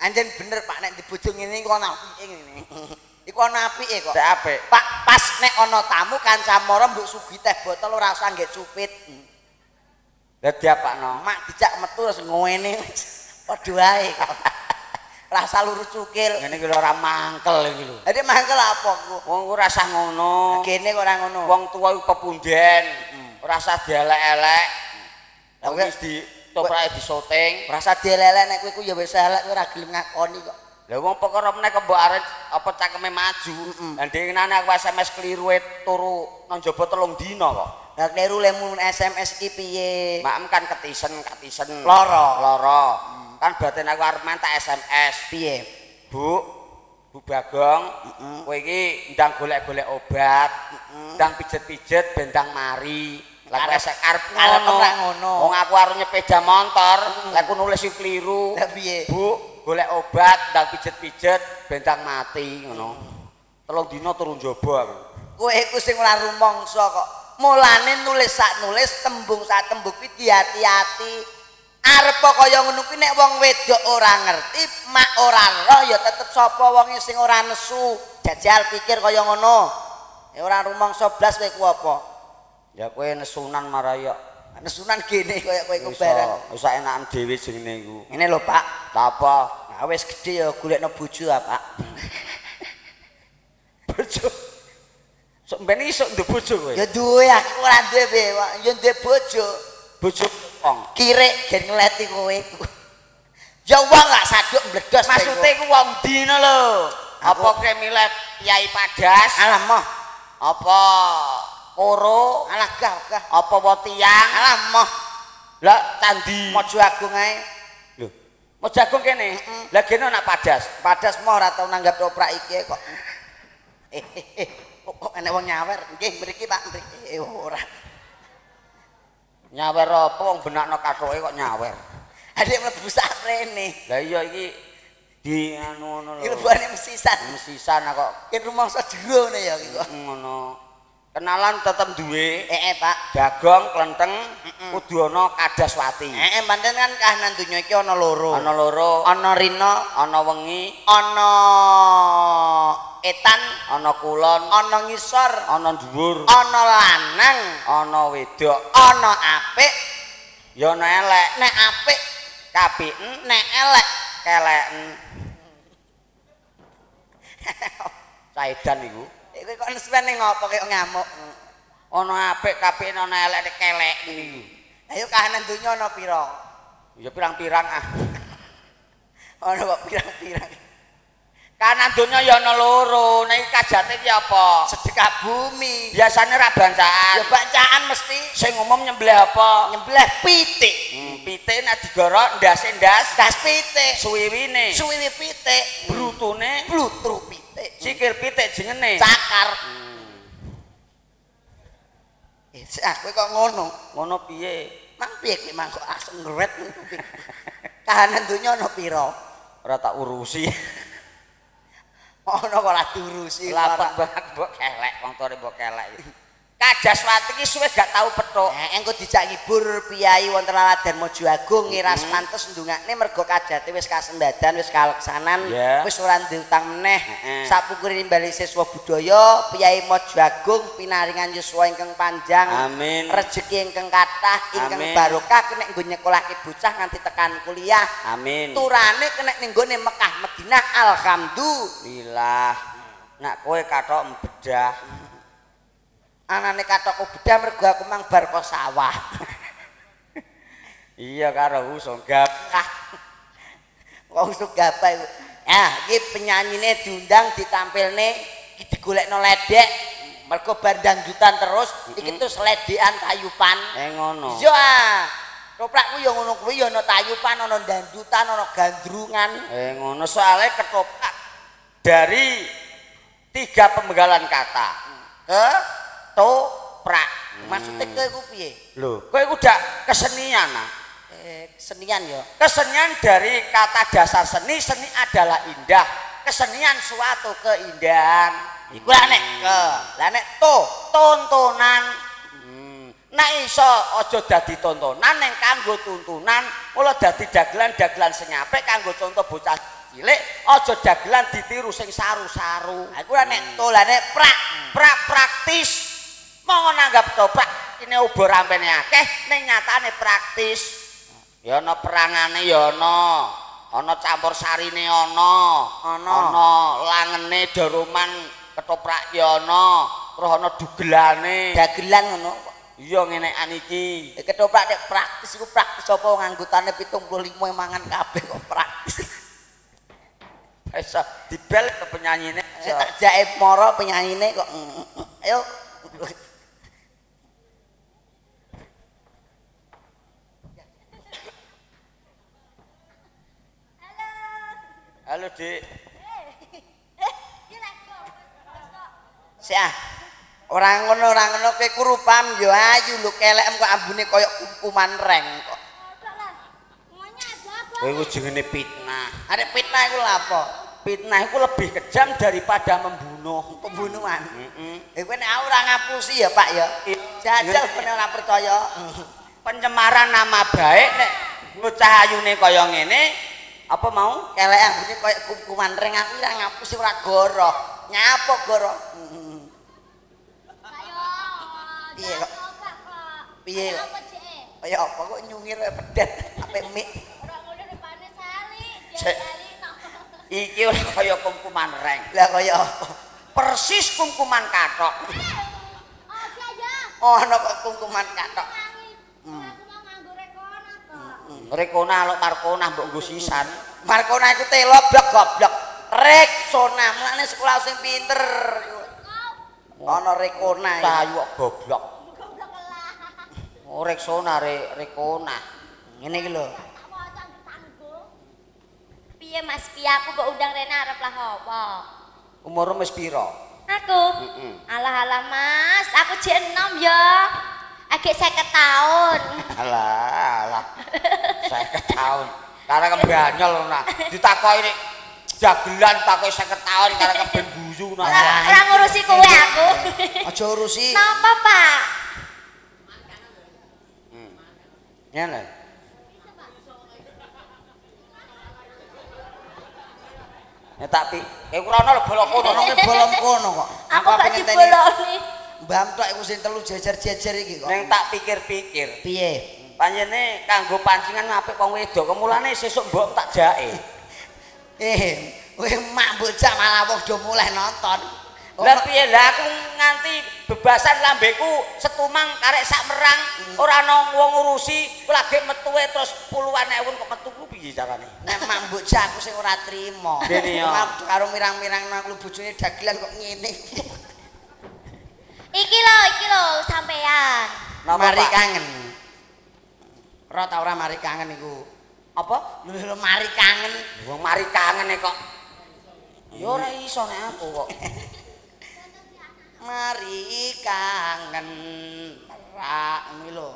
Anjen bener, Pak, nek ndek bojo ngene iku ana apike ngene. Iku ana apike kok. Cek apik. Pak, pas nek ana tamu kanca mara mbok sugi teh botol ora usah nggek cupit. Lah diapakno? Mak dijak metu terus ngene. Padha wae kok. Rasa luru cukil. Ngene iki lho ora mangkel iki lho. Lah nek mangkel apa ku? Wong ora usah ngono. Kene kok ora ngono. Wong tuwa iku pepunden, ora usah dielek-elek. Lah Wong wis ditoprake disoting. Ora usah dielek-elek nek kowe ku ya wis elek kowe ora gelem ngakoni kok. Lah wong perkara meneh kok mbok arep apa cangkeme maju. Lah ndengenane aku SMS kliru turu nang jaba 3 dina kok. Lah kleru lemu SMS iki piye? Makem kan ketisen-ketisen. Lara. Lara. Kan batin aku arep main tak SMS. Piye? Bu, Bu Bagong, kowe iki ndang golek-golek obat, ndang pijet-pijet ben ndang mari. Lah kowe esek arep ngono. Wong aku arep nyepeda motor, lek aku nulis iki kliru. Lah piye? Bu, golek obat, ndang pijet-pijet ben ndang mati ngono. 3 dina turu njaba aku. Kowe iku sing ora rumangsa kok. Mulane nulis sak nulis, tembung sak tembung kuwi diati-ati. Arep kaya ngono kuwi nek wong wedok ora ngerti, mak ora roh ya tetep sapa wonge sing ora nesu. Jajal pikir kaya ngono. Ya ora rumangsa blas kowe ku apa? Ya kowe nesunan marang ya. Nesunan gene kaya kowe ku bareng. Wis enakan dhewe jenenge iku. Ngene lho, Pak. Lha apa? Nah wis gedhe ya golekno bojo ah, Pak. Bojo. Sok mben iso nduk bojo kowe. Ya duwe aku ora duwe piye, Pak. Ya duwe bojo. Bojo wong. Kirik gen ngleti kowe. Ya wong lak saduk mbledos. Maksude iku wong ndi ngono lho. Apa kowe milih Kyai Padas. Alah moh. Apa koro? Alah gah. Apa wetiyang? Alah moh. Lah candi Mojo Agung ae. Lho, Mojo Agung kene. Lah kene ana Padas. Padas moh ora tau nanggap toprak iki kok. Kok enek wong nyawer. Nggih mriki Pak, mriki. Ora. Nyawer apa wong benakno kathoke kok nyawer. Adek mlebu sak rene. Lah iya iki di anu ngono lho. Iki lebone mesisan. Mesisan kok. Ki rumangsa jero ngene ya iki kok. Ngono. Kenalan tetep duwe. Pak. Bagong klenteng kudu ana Kadaswati. Pancen kan kahanan donya iki ana loro. Ana loro. Ana rina, ana wengi, ana etan, ana kulon, ana ngisor, ana dhuwur, ana lanang, ana wedok, ana apik, ya ana elek. Nek apik kapiken, nek elek keleken. Saedan iku. Kowe kok nespen ngopo kok ngamuk? Ana apik kapiken ana elek kelek iki. Ayo kahanan donya ana pira? Ya pirang-pirang ah. Ana kok pirang-pirang. Kahanan donya ya ana loro. Nek iki kajate iki apa? Sedekah bumi. Biasane ra bancaan. Ya bancaan mesti. Sing umum nyembelih apa? Nyembelih pitik. Pitik nek digorok ndase ndas, ndas pitik. Suwiwine. Suwiwi pitik. Brutune, blutru pitik. Sikil pitik jengene. Cakar. Kowe kok ngono? Ngono piye? Mang piye kowe mang kok asem ngret ngono piye? Kahanan donya ana pira? Ora tak urusi. Ana kok ora diurusi. Lapet banget mbok kelek wong tore mbok kelek. Kajaswati iki suwe gak tau petuk. Engko dijak ngibur piyai wonten Laladan Mojo Agung ngiras pantes ndongakne mergo kajate wis kasembadan wis kaleksanan wis ora duwe utang meneh. Sapungkur nimbali siswa budaya piyai Mojo Agung pinaringan yuswa ingkang panjang. Amin. Rejeki ingkang kathah ingkang barokah kenek nggo nyekolahke bocah nganti tekan kuliah. Amin. Turane kenek ning nggone Mekah Madinah alhamdulillah. Nak kowe kathok bedah. Anane kathokku bedah mergo aku mang bar ko sawah. Iya karo usung gabah. Kok usung gabah iku. Ah, iki penyanyine diundang ditampilne iki digolekno ledek. Mergo bar dangdutan terus iki terus ledekan tayupan. Ngono. Iya ah. Ketoprakku ya ngono kuwi ya ana tayupan, ana dangdutan, ana gandrungan. Ngono soalé ketoprak dari 3 pemenggalan kata. Ke toprak. Maksudnya kowe iku piye? Lho, kowe iku dak kesenian ah. Kesenian ya. Kesenian dari kata dasar seni, seni adalah indah. Kesenian suatu keindahan. Iku lah nek ke, lah nek to, tontonan. Nek iso aja dadi tontonan ning kanggo tuntunan, mula dadi dagelan-dagelan sing apik kanggo contoh bocah cilik, aja dagelan ditiru sing saru-saru. Iku lah nek to, lah nek prak, prak praktis. Monggo nanggap toprak ini ubo rampene akeh ning nyatane praktis. Ya ana perangane ya ana, ana campur sarine ana, ana langene daruman ketoprak ya ana, terus ana dugelane. Dagelan ngono. Iya ngenekan iki. Ketoprak nek praktis iku praktis apa wong anggotane 75 mangan kabeh kok praktis. Iso dibel ke penyanyine. Tak jake moro penyanyine kok. Ayo. Halo, Dik. Sik ah. Ora ngono kowe ku rupam ya ayu lho kelekem kok ambune koyo kumkuman reng kok. Kowe iku jenenge fitnah. Arek fitnah iku lha apa? Fitnah iku lebih kejam daripada membunuh. Pembunuhan. Heeh. Kowe nek aku ora ngapusi ya, Pak ya. Jajal ben ora percaya. Pencemaran nama baik nek bocah ayune kaya ngene apa mau? Kelek ambune koyo kumkuman reng aku ora ngapusi ora goroh. Nyapa goroh? Piye kok? Piye kok? Kaya apa kok nyungir kaya pedet ape mik. Ora ngono rupane sali, Iki ora kaya kumkuman reng. Lah kaya apa? Persis kumkuman kathok. Aja ya. Oh, ana kok kumkuman kathok. Aku mau nganggo rekona kok. Rekona lho markona mbok nggo sisan. Markona iku telo blok goblok. Rexona, mulane sekolah sing pinter. Ana Rekona. Tayu kok goblok. Oh Rexona Rekona. Ngene iki lho. Piye Mas, piye aku mbok undang rene arep lah apa? Umurmu wis pira? Aku? Alah-alah Mas, aku jek enom ya. Agek 50 tahun. Alah, alah. 50 tahun. Karena kembanyol nah. Ditakoki nek jagelan takoki 50 tahun karena keben guyu nah. Ora ngurusi kowe aku. Aja urusi. Napa, Pak? Ngene. Ya tak pi, ora ono lho bolok kono, ono bolom kono kok. Aku gak diboloni. Mbam tok iku sing telu jejer-jejer iki kok. Ning tak pikir-pikir. Piye? Panjene kanggo pancingan apik wong wedok, mulane sesuk mbok tak jake. Kowe mak bocah malah wong do mulih nonton. Lah piye lah aku nganti bebasan lambeku setumang karek sak merang ora ana wong ngurusi, lagi metuwe terus puluhan ewu kok metu ku piye carane? Nek mak bocah aku sing ora trimo. Mak karo mirang-mirang nang bojone dagelan kok ngene. Iki lho sampean. Mari kangen. Ora ta ora mari kangen iku. Apa? Lho mari kangen. Wong mari kangen e kok. Ya ora iso nek aku kok. Mari kangen merak ngono lho.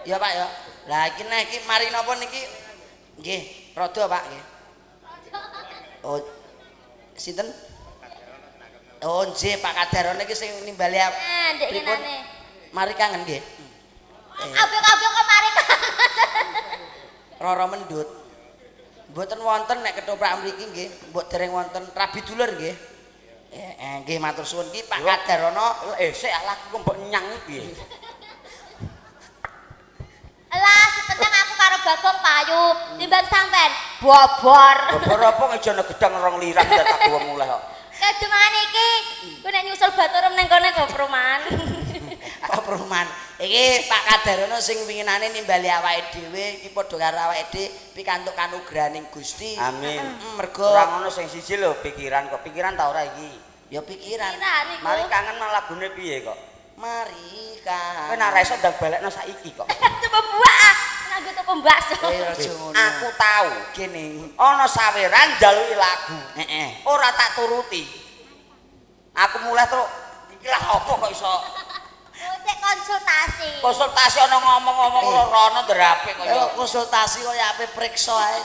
Ya Pak ya. Lah iki nek iki mari napa niki? Nggih, rada Pak nggih. Oh. Sinten? Oh nggih Pak Kadarone iki sing nimbali pripun? Mari kangen nggih. Abek-abek kok mari kangen. Roro mendut. Mboten wonten nek ketoprak mriki nggih, mbok dereng wonten rabi dulur nggih. Nggih matur suwun iki Pak Kadarana. Sik aku kok mbok nyang piye. Lah sepenting aku karo Bagong payu, timbang sampean bobor. Bobor apa ngejone gedang rong lirang tak gawa mulih kok. Keduman iki, ku nek nyusul baturem ning kono kok perumahan. Kok perumahan. Iki Pak Kadarana sing winginane nimbali awake dhewe iki padha karo awake dhewe pikantuk kanugrahaning Gusti. Amin. Mergo ora ngono sing siji lho pikiran kok pikiran ta ora iki? Ya pikiran. Mari kangen nang lagune piye kok? Mari kangen. Kowe nek ora iso ndang balekno saiki kok. Coba buak. Nganggo toko bakso. Aku tau kene ana saweran njaluki lagu. Heeh. Ora tak turuti. Aku mulai terus iki lah apa kok iso sik konsultasi. Konsultasi ana ngomong-ngomong rono ndrapik kaya. Konsultasi kaya ape priksa ae.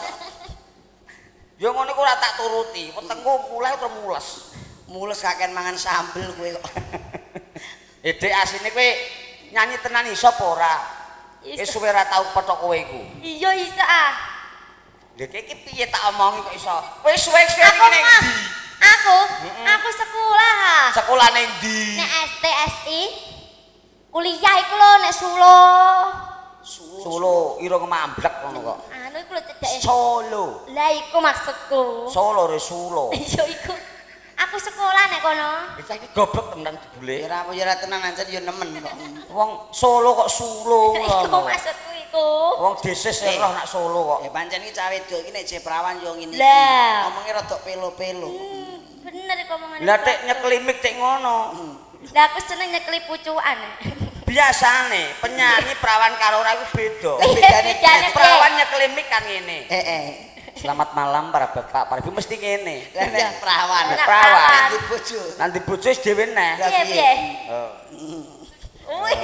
Ya ngono iku ora tak turuti. Wetengku mulai terus mules. Mules kaken mangan sambel kowe kok. Dik asine kowe nyanyi tenan iso apa ora? Wis suwe ora tau petok kowe iku. Iya iso ah. Lha iki piye tak omongi kok iso? Kowe suwe-suwe iki ning ndi? Aku? Aku sekolah. Sekolah ning ndi? Nek STSI. Kuliah iku lho nek Solo. Solo irung mamblek ngono kok. Anu iku lho cedhake. Solo. Lah iku maksudku. Solo re Solo. Iya iku. Aku sekolah nek kono. Wis iki goblok tenan jebule. Ya ora ya ora tenan ancen ya nemen kok. Wong Solo kok Solo ngono. Iku maksudku iku. Wong desis roh nak Solo kok. Ya pancen iki cah wedok iki nek jek prawan yo ngene iki. Omonge rada pelo-pelo. Bener iku omongane. Lah tek nyekli mik tek ngono. Lah aku seneng nyekli pucukan. Biasane penyanyi prawan karo ora iku beda. Bedane prawan nyekli mik kan ngene. Heeh. Selamat malam para bapak, para ibu mesti ngene. Lah nek prawan, nek prawan nanti bojo. Nanti bojo wis dhewe neh. Piye piye? Wih.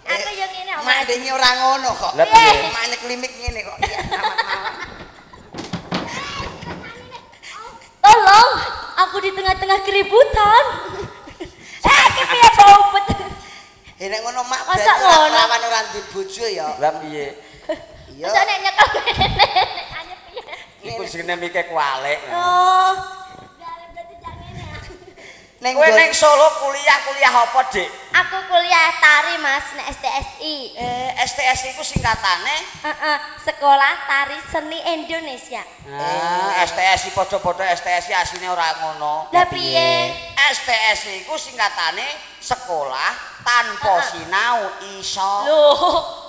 Aku yo ngene kok. Mak dene ora ngono kok. Lah piye? Mak nyeklimik ngene kok. Iya, selamat malam. Tolong, aku di tengah-tengah keributan. Iki piye bobot? Nek ngono mak berarti prawan ora ndek bojo ya. Lah piye? Iya. Masa nek nyekel ngene. Iku jenenge mike kualik. Oh. Neng kowe neng Solo kuliah apa, Dik? Aku kuliah tari, Mas, nek STSI. STSI iku singkatane? Heeh, Sekolah Tari Seni Indonesia. Ah, STSI padha-padha STSI asline ora ngono. Lah piye? STSI iku singkatane Sekolah Tanpa Sinau Iso. Loh,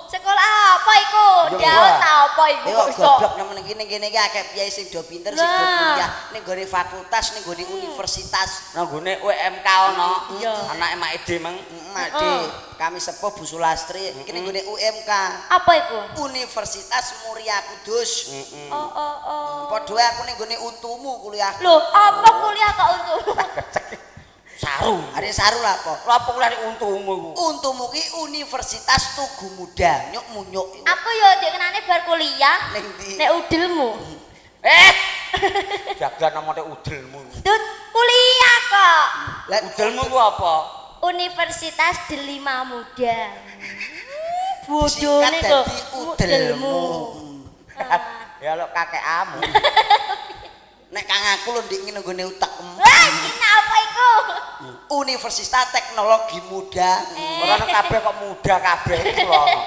Sekolah apa iku? Daun ta apa iku kok iso? Goblok nemen iki ning kene iki akeh piyai sing do pinter sing do kuliah ning gone fakultas ning gone universitas. Nang gone UMK ono. Anake Mak Ede meng. Mak kami sepuh Bu Sulastri iki ning gone UMK. Apa iku? Universitas Muria Kudus. Oh oh oh. Padha wae aku ning gone untumu kuliah. Lho, apa kuliah kok untumu? Saru. Are saru lha apa? Lha apa kuliah untumu iku? Untumu ki Universitas Tugu Muda, nyuk munyuk. Aku yo ndek kenane bar kuliah. Ning ndi? Nek udelmu. Eh. Jagan namane udelmu. Dut, kuliah kok. Lah udelmu ku apa? Universitas Delima Muda. Bodone kok udelmu. Ya lho kakekamu. Nek kang aku lho ndik ngene nggone utekmu. Wah, iki apa iku? Universitas Teknologi Muda. Ora ono kabeh kok muda kabeh iku lho ono.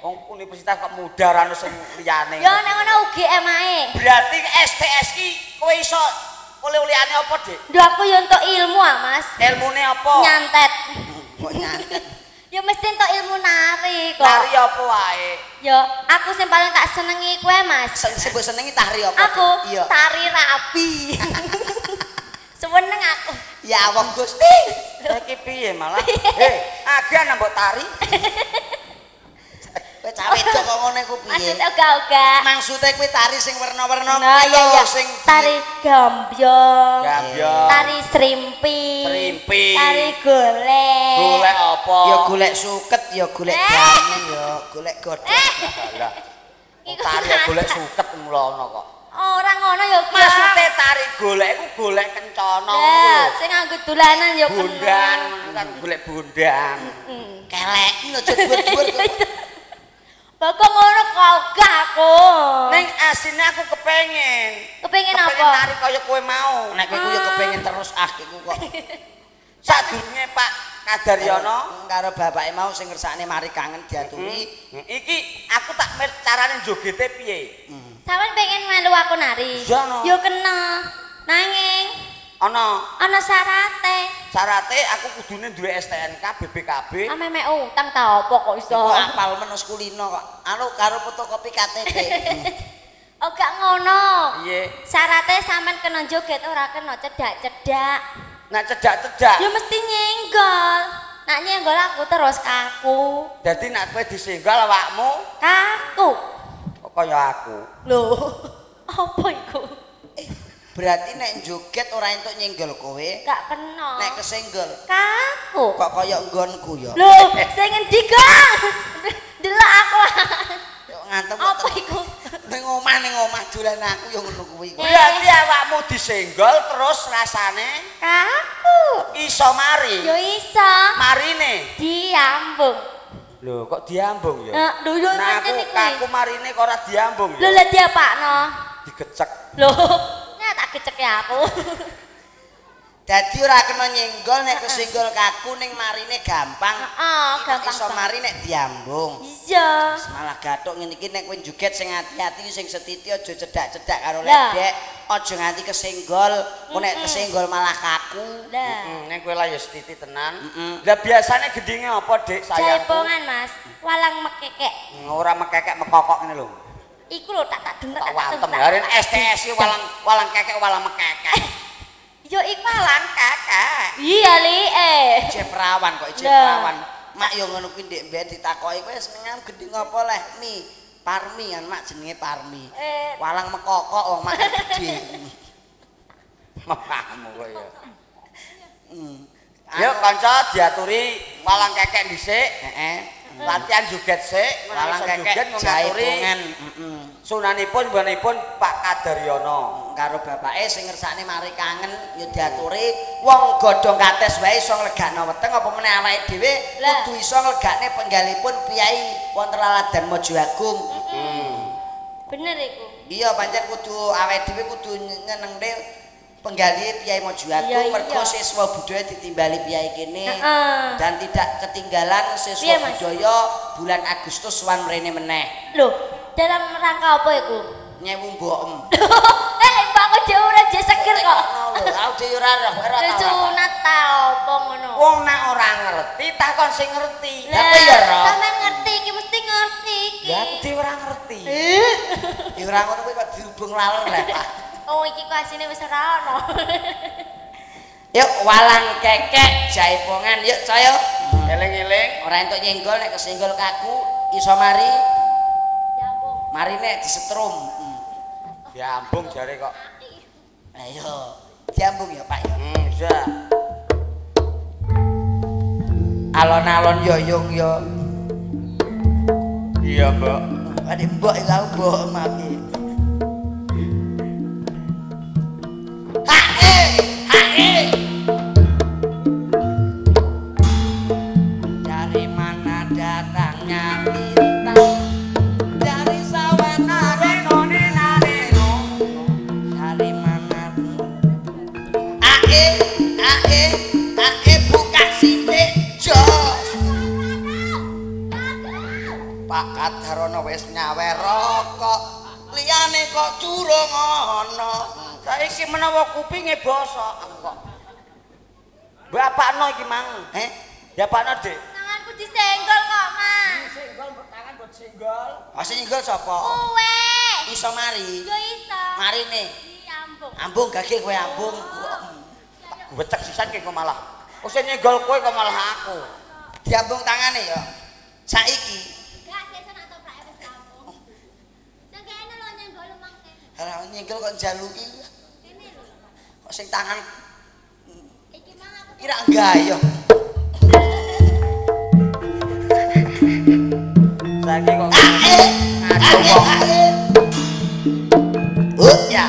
Wong universitas kok muda ora ono sing liyane. Ya nek ngono UGM ae. Berarti STS ki kowe iso oleh-olehane apa, Dik? Lho aku ya entuk ilmu ah, Mas. Ilmune apa? Nyantet. Kok nyantet? Ya mesti entuk ilmu nari kok. Nari apa wae? Ya, aku sing paling tak senengi kuwe, Mas. Sing mbok senengi tari apa? Aku iya. Tari rabi. Seneng aku. Ya Allah Gusti. Iki piye malah? Heh, agan mbok tari. Kowe cawe wedok kok ngene ku piye? Maksud uga-uga. Maksude kowe tari sing werna-werna kuwi lho, sing tari gambyong, tari srimpi, tari golek. Golek apa? Ya golek suket, ya golek banyu, ya golek godhong. Lah. Tari golek suket mula ana kok. Ora ngono ya, maksude tari golek iku golek kencana ngono lho. Sing nganggo dolanan ya bondan, kan golek bondan. Kelek aja dhuwur-dhuwur kok. Bapak ngono kok gak aku. Ning asine aku kepengin. Kepengin apa? Kepengin nari kaya kowe mau. Nek kowe ya kepengin terus ah iku kok. Sadurunge Pak Kadaryono karo bapake mau sing ngersakne mari kangen diaturi. Iki aku tak carane jogete piye? Sampeyan pengen melu aku nari? Ya kena. Nanging ana syarate. Syarate aku kudune duwe STNK, BPKB. Ame-ame utang ta apa kok iso? Iku apal men wis kulino kok. Anu karo fotokopi KTP. Oh gak ngono. Piye? Syarate sampean kena joget ora kena cedak-cedak. Nek cedak-cedak ya mesti nyenggol. Nek nyenggol aku terus kaku. Dadi nek kowe disenggol awakmu kaku. Kok kaya aku. Lho, apa iku? Berarti nek joget ora entuk nyenggol kowe. Gak kena. Nek kesenggol kaku. Kok kaya nggonku ya. Lho, sing endi, Kang? Delok aku. Yo ngantem. Apa iku? Ning omah dolan aku ya ngono kuwi. Berarti awakmu disenggol terus rasane kaku. Iso mari. Yo iso. Marine diambung. Lho, kok diambung ya? Lho, yo nah, aku marine kok ora diambung ya. Lho, lah diapakno? Digecek. Lho, tak gecek ya aku. Dadi ora kena nyenggol nek kesenggol kaku ning marine gampang. Heeh, gampang. Iso mari nek diambung. Iya. Malah gathuk ngene iki nek kowe joget sing ati-ati sing setiti aja cedak-cedak karo ledek, aja nganti kesenggol, engko nek kesenggol malah kaku. Lah, nek kowe lah ya setiti tenan. Lah biasane gendinge apa, Dik, sayangku? Jaipongan, Mas. Walang mekekek. Ora mekekek mekokok ngene lho. Iku lho tak denger tak wantem. Arene STS iki walang walang kekek walang mekekek. Yo iku walang kekek. Iya li eh. Ije perawan kok ije perawan. Mak yo ngono kuwi ndek mbiyen ditakoki kowe seneng gending apa leh mi? Parmi kan mak jenenge Parmi. Walang mekokok wong mak gedhe. Mamamu kowe ya. Yo kanca diaturi walang kekek dhisik, heeh. Latihan joget sik, walang kekek jaipongan. Heeh. Sunanipun mbanipun Pak Kadaryono karo bapake sing ngersakne mari kangen ya diaturi wong godhong kates wae iso nglegakno weteng apa meneh awake dhewe kudu iso nglegakne penggalipun piyai wonten Laladan Mojo Agung. Bener iku. Iya pancen kudu awake dhewe kudu nyenengne penggalih Piyai Mojo Agung mergo siswa budaya ditimbali piyai kene dan tidak ketinggalan siswa budaya bulan Agustus sowan mrene meneh. Lho, dalam rangka apa iku? Nyewu mbokem. Mbakku jek ora jek seger kok. Aku dhewe ora roh, ora tau. Disunat ta apa ngono? Wong nek ora ngerti takon sing ngerti. Lah kowe ya roh. Sampeyan ngerti iki mesti ngerti iki. Ya aku dhewe ora ngerti. Ya ora ngono kowe kok dirubung laler lah, Pak. Oh iki kok asine wis ora ono. Yuk walang kekek jaipongan yuk saya. Eling-eling ora entuk nyenggol nek kesenggol kaku iso mari. Diambung. Mari nek disetrum. Diambung jare kok. Ayo, diambung ya Pak ya. Iya. Alon-alon yo yung yo. Iya, Mbok. Ade mbok iki aku mbok mati. Ha eh, ha eh. Dari mana datangnya bintang? Dari sawah nareno nareno. Dari mana? Ae, ae, ae buka sithik jos. Pak Kadarono wis nyawer rokok, liyane kok durung ana. Saiki menawa kupinge bosok aku kok. Bapakno iki mang. Heh, bapakno, Dik. Tanganku disenggol kok, Mas. Senggol mbok tangan mbok senggol. Ah sing nyenggol sapa? Kowe. Iso mari. Yo iso. Marine. Diambung. Ambung gage kowe ambung. Gocek sisan ki kok malah. Oh sing nyenggol kowe kok malah aku. Diambung tangane ya. Saiki. Enggak, sesuk nak toprake wis rampung. Sing kene lho nyenggol mang kene. Lah nyenggol kok njaluki. Kene lho. Kok sing tangan iki mang aku kira gayuh. Saiki kok ngaco wong. Oh ya.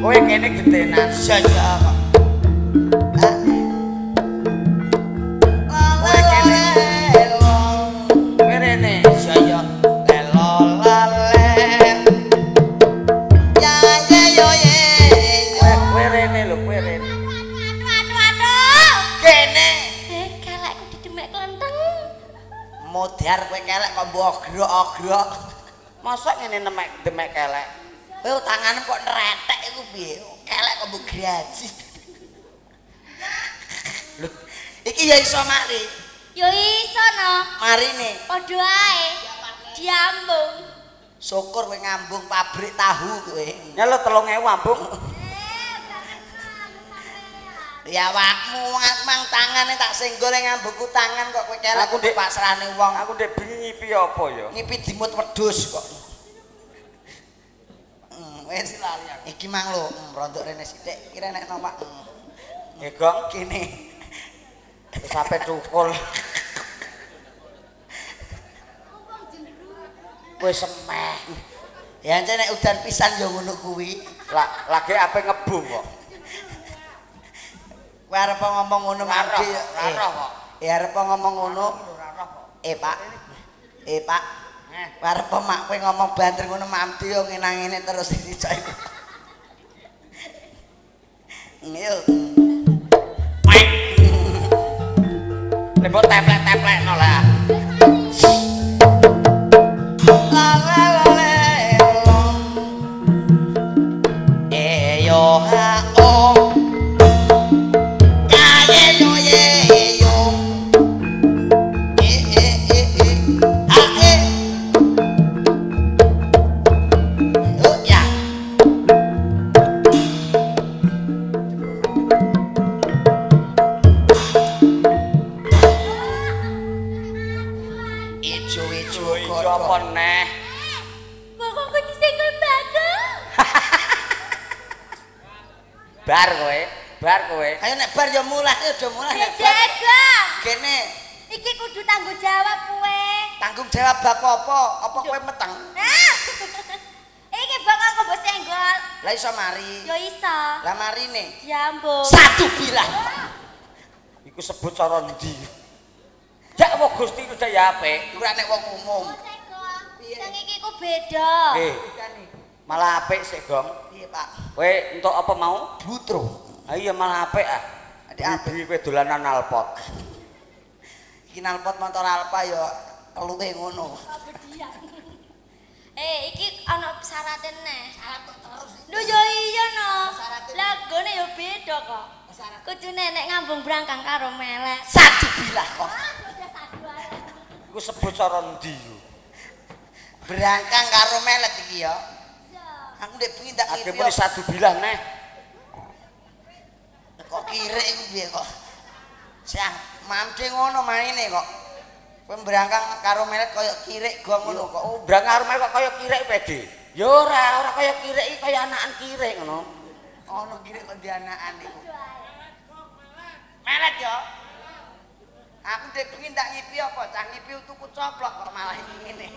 Kowe kene gentenan saja kok. Kowe kene. Kowe rene. Saya lelo lale. Ya ye yo ye. Kowe rene lho, kowe rene. Aduh aduh aduh. Kene. Kelekku didemek klenteng. Modar kowe kelek kok mbok ogrok-ogrok. Mosok ngene nemek demek kelek. Kowe tanganmu kok neretek iku piye? Kelek kok mbok graji. Lho, iki ya iso mari. Ya iso no. Marine. Padha ae. Diambung. Syukur kowe ngambung pabrik tahu kowe. Ya lho 3000 ambung. Ya awakmu mang tangane tak senggol ngambungku tangan kok kowe kelek. Aku ndek pasrahne wong. Aku ndek bengi ngipi apa ya? Ngipi dimut wedhus kok. Wis lali aku. Iki mang lho, rondok rene sithik, kira nek no Pak. Gong kene. Wis sampe cukul. Kowe semeh. Ya ancen nek udan pisan ya ngono kuwi. Lah lagi ape ngebung kok. Kowe arep ngomong ngono mandi. Ora kok. Ya arep ngomong ngono. Eh Pak. Eh Pak. Arep mak kowe ngomong banter ngono mamdi yo ngene-ngene terus dicok iku. Yo. Lembok teplek-teplekno lah. La la la la. E yo ha o. Ya ye yo ye yo. E e e e. A e. Oh ya. Ijo-ijo Ijo apa neh? Bokongku disenggol Bagong. Bar kowe, bar kowe. Ayo nek bar ya mulai, aja mulai nek bar. Jegong. Kene Iki kudu tanggung jawab kowe. tanggung jawab bab apa? Apa kowe meteng? Nah. Iki bokongku mbok senggol. Lah iso mari. Ya iso. Lah marine. Diambung. Satu bilah. Iku sebut cara ndi? Jak apa Gusti itu ya apik. Iku nek wong umum. Sing iki ku beda. Eh, malah apik sik, Gong. Piye, Pak? Kowe entuk apa mau? Butro. Ah iya malah apik ah. Adik apik. Iki kowe dolanan nalpot. Iki nalpot motor Alfa ya Keluke ngono. Iki ana syarate neh. Syarat kok terus. Lho ya iya no. Lah gone ya beda kok. Kudune nek ngambung brangkang karo melek. Satu bilah kok. Iku sebut cara endi yo? Brangkang karo melet iki ya. Aku ndek bengi tak ngipi. Ade muni satu bilah neh. Kok kirek iku piye kok? Siang mamde ngono maine kok. Kowe brangkang karo melet kaya kirek gong ngono kok. Oh, brangkang karo melet kok kaya kirek pede. Ya ora, ora kaya kirek iki kaya anakan kirek ngono. Ono kirek kok dianakan iku. Melet ya. Aku ndek bengi ndak ngipi apa, cah ngipi tuku coplok kok malah ngene.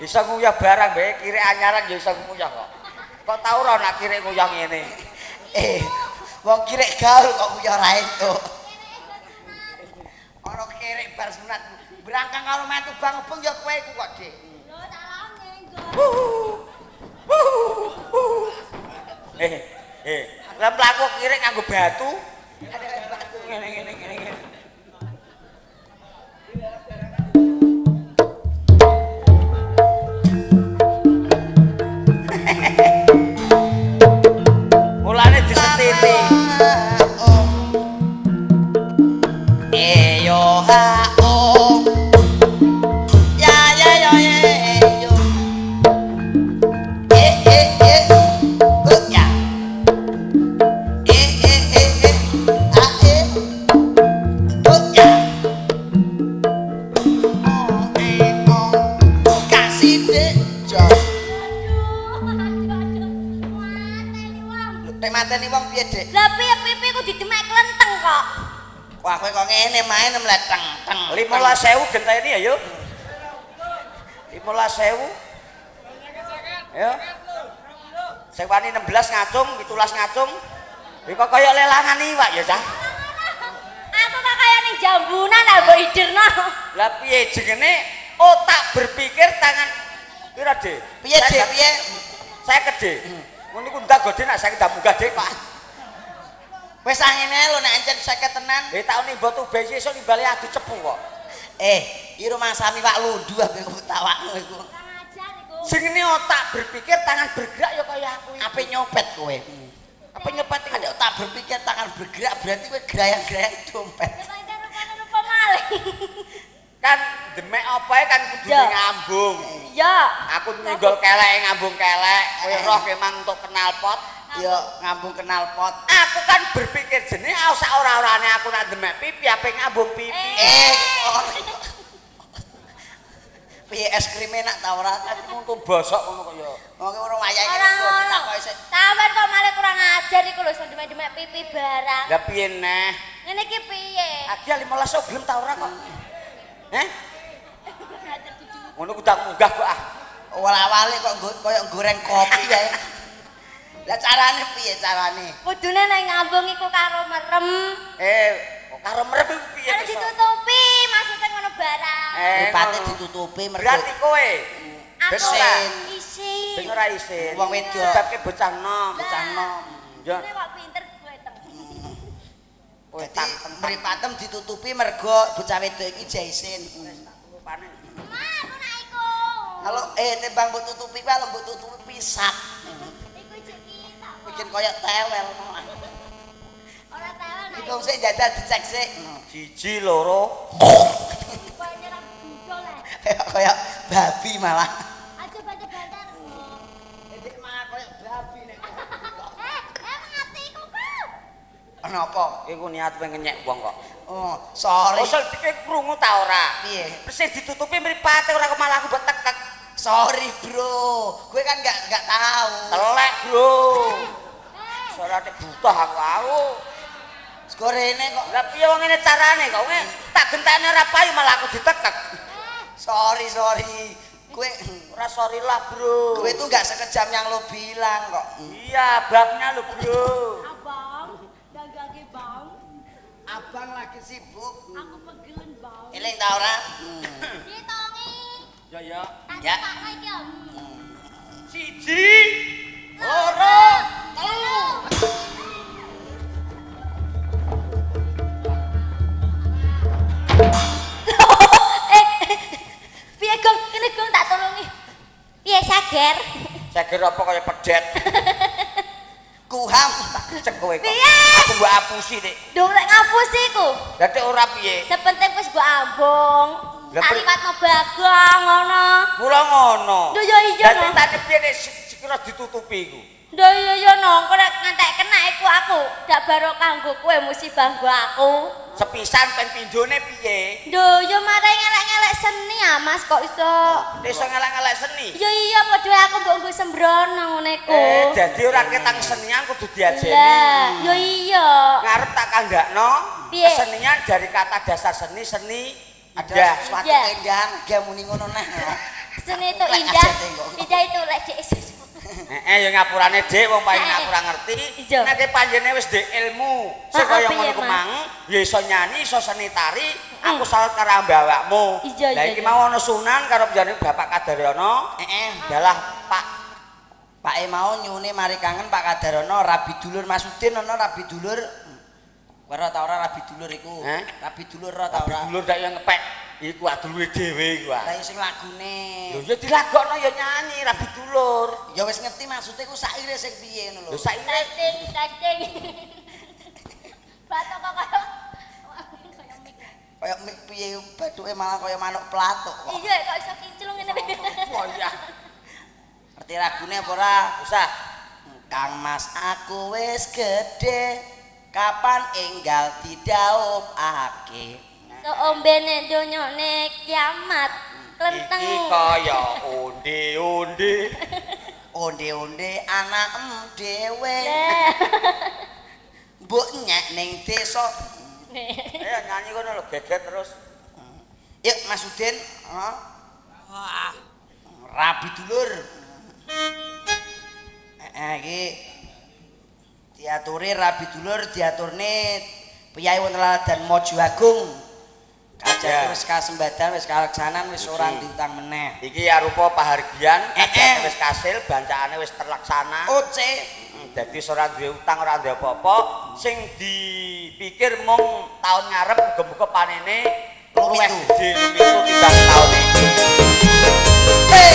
Bisa nguyah barang bae kirek anyaran ya iso nguyah kok. Kok tau ora nak kirek nguyah ngene? Wong kirek gaul kok nguyah ra entuk. Ana kirek bar sunat brangkang karo metu bang-bang ya kowe iku kok, Dik. Lah mlaku kirek nganggo batu. Ngene ngene ngene ngene. Mulane disetiti. Yo ha o. Ya ya ya yo. E e e. O ya. E e e e. A e. O ya. O e o. Kasih jo. Nek mateni wong piye, Dik? Lah piye pipi ku didemek klenteng kok. Wah, kowe kok ngene main mleteng teng. 15.000 genteni ya, yo. 15.000. Ya. Sing wani 16 ngacung, 17 ngacung. Iki kok kaya lelangan iwak ya, Cah. Aku kok kaya ning jambunan lah mbok idirno. Lah piye jenenge otak berpikir tangan pira, Dik? Piye, Dik? Piye? 50, Dik. Ngono iku ndak gede nek saiki ndak munggah, Dik, Pak. Wis angene lho nek encen 50 tenan. Tak nimba tube sesuk nimbale adu cepu kok. Iki rumangsami Pak Lundu ape tawakmu iku. Kurang ajar iku. Jenenge otak berpikir, tangan bergerak ya kaya aku iki. Ape nyopet kowe? Ape nyopet iku? Nek otak berpikir, tangan bergerak berarti kowe grayang-grayang dompet. Ya pancen rupane rupa maling. Kan demek apa ae kan kudune ngambung. Iya. Aku nyenggol kelek ngambung kelek, kowe roh kemang untuk knalpot. Ya ngambung knalpot. Aku kan berpikir jenenge sak ora-orane aku nak demek pipi ape ngambung pipi. Piye es krim enak ta ora? Untu bosok ngono kaya. Wong ora wayahe kok isih. Sampeyan kok malah kurang ajar iku lho iso demek-demek pipi barang. Lah piye neh? Ngene iki piye? Agi 15 gelem ta ora kok? Heh? Ngono ku tak munggah kok ah. Awal-awale kok koyo goreng kopi ae. Lah carane piye carane? Kudune nek ngambung iku karo merem. Karo merem iku piye? Karo ditutupi, maksudnya ngono barang. Mripate ditutupi mergo. Berarti kowe besin. Isin. Ben ora isin. Wong wedok. Sebabke bocah nom, bocah nom. Ya. Kok pinter kowe teng. Dadi mripatem ditutupi mergo bocah wedok iki jek isin. Rupane. Ma, aku nak iku. Kalau timbang mbok tutupi wae mbok tutupi sak. Iku jek kita. Bikin koyo tewel malah. Ora tewel nek. Hitung sik jajal dicek sik. 1 2. Koyo nyerang budol ae. Kayak babi malah. Aja banter-banter. Dik malah koyo babi nek. Mati iku kok. Kenapa? Iku niat pengen ngenyek wong kok. Oh, sorry. Usul dikit krungu ta ora? Piye? Mesti ditutupi mripate ora kok malah aku mbok tekek. Sorry, Bro. Kowe kan enggak tahu. Telek, Bro. Suarane butuh aku aku. Skorene kok. Lah piye wong ngene carane kok? Tak gentene ora payu malah aku ditekek. Sorry, sorry. Kowe ora sorry lah, Bro. Kowe itu enggak sekejam yang lo bilang kok. Iya, babnya lo, Bro. Abang, dagangke, Bang. Abang lagi sibuk. Aku pegelen, Bang. Eling ta ora? Ditongi. Ya, ya. Ya. Tak iki, Om. 1 2 Seger apa kaya pedet. Kuham tak kecek kowe kok. Piye? Aku mbok apusi, Dik. Ndung lek ngapusi ku. Lah tek ora piye? Sepenting wis mbok ambung. Tak liwatno Bagong ngono. Mula ngono. Lho ya iya. Lah tek piye nek sekira ditutupi iku. Lho iya iya no, engko nek ngantek kena iku aku dak barokah nggo kowe musibah nggo aku. Sepisan ping pindhone piye? Lho ya marai ngelek-ngelek seni ah Mas kok iso. Iso ngelek-ngelek seni? Ya iya padha aku mbok nggo sembrono ngene iku. Dadi ora ketang kesenian kudu diajeni. Lah ya iya. Ngarep tak kandhakno kesenian dari kata dasar seni seni ada sesuatu keindahan ge muni ngono neh. Seni itu indah. Indah itu lek dhek ya ngapurane Dik wong paling aku ora ngerti. Nek panjenengan wis ndek ilmu sing kaya ngono ku mang, ya iso nyanyi, iso seni tari, aku salut karo mbawakmu. Lah iki mau ana sunan karo panjenengan Bapak Kadaryono. Heeh. Dalah Pak Pake mau nyune mari kangen Pak Kadaryono rabi dulur Mas Udin ana rabi dulur. Kowe ora ta ora rabi dulur iku? Rabi dulur ora ta ora? Rabi dulur dak yo ngepek. Iku aduluwe dhewe iku. Lah sing lagune. Lho ya dilagokno ya nyanyi rabi dulur. Ya wis ngerti maksude ku saire sing piye ngono lho. Lho saire ting. Batok kok kaya mik. Kaya mik piye bathuke malah kaya manuk pelatuk kok. Iya kok iso kinclung ngene. Oh iya. Ngerti lagune apa ora? Usah. Kang Mas aku wis gedhe, kapan enggal didaupake. Seombene donyane kiamat klenteng iki kaya onde-onde. Onde-onde anakem dhewe. Mbok nyek ning desa. Ayo nyanyi kono lho geger terus. Yuk Mas Udin, heeh. Wah. Rabi dulur. Iki diaturi rabi dulur diaturne piyai wonten Laladan Mojo Agung. Kajati wis kasembadan wis kaleksanan wis ora diutang meneh. Iki arupa pahargyan, kajati wis kasil, bancakane wis terlaksana. Oce. Dadi ora duwe utang, ora duwe apa-apa, sing dipikir mung taun ngarep muga-muga panene luwih gedhe lumitu timbang taun iki. Hey.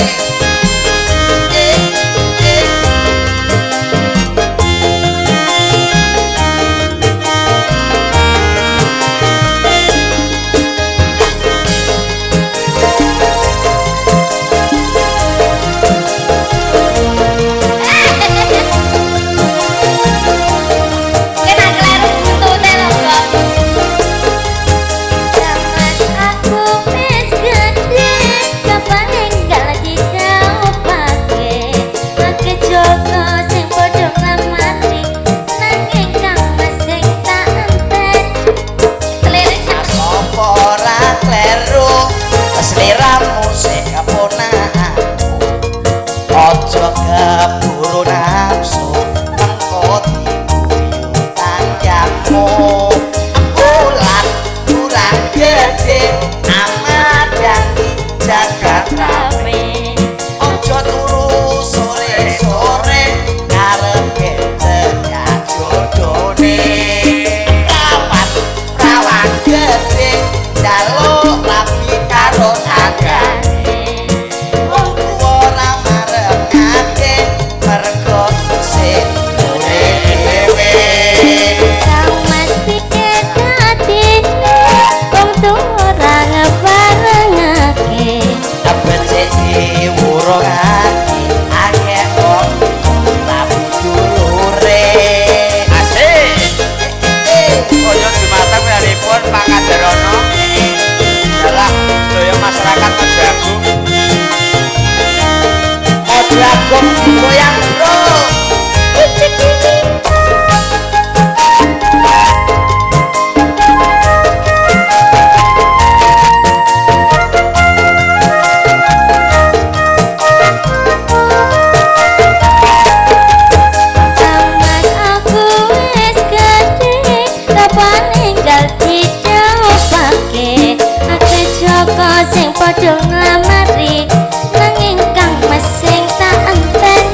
Sing padha nglamari nanging Kang Mas sing tak enten.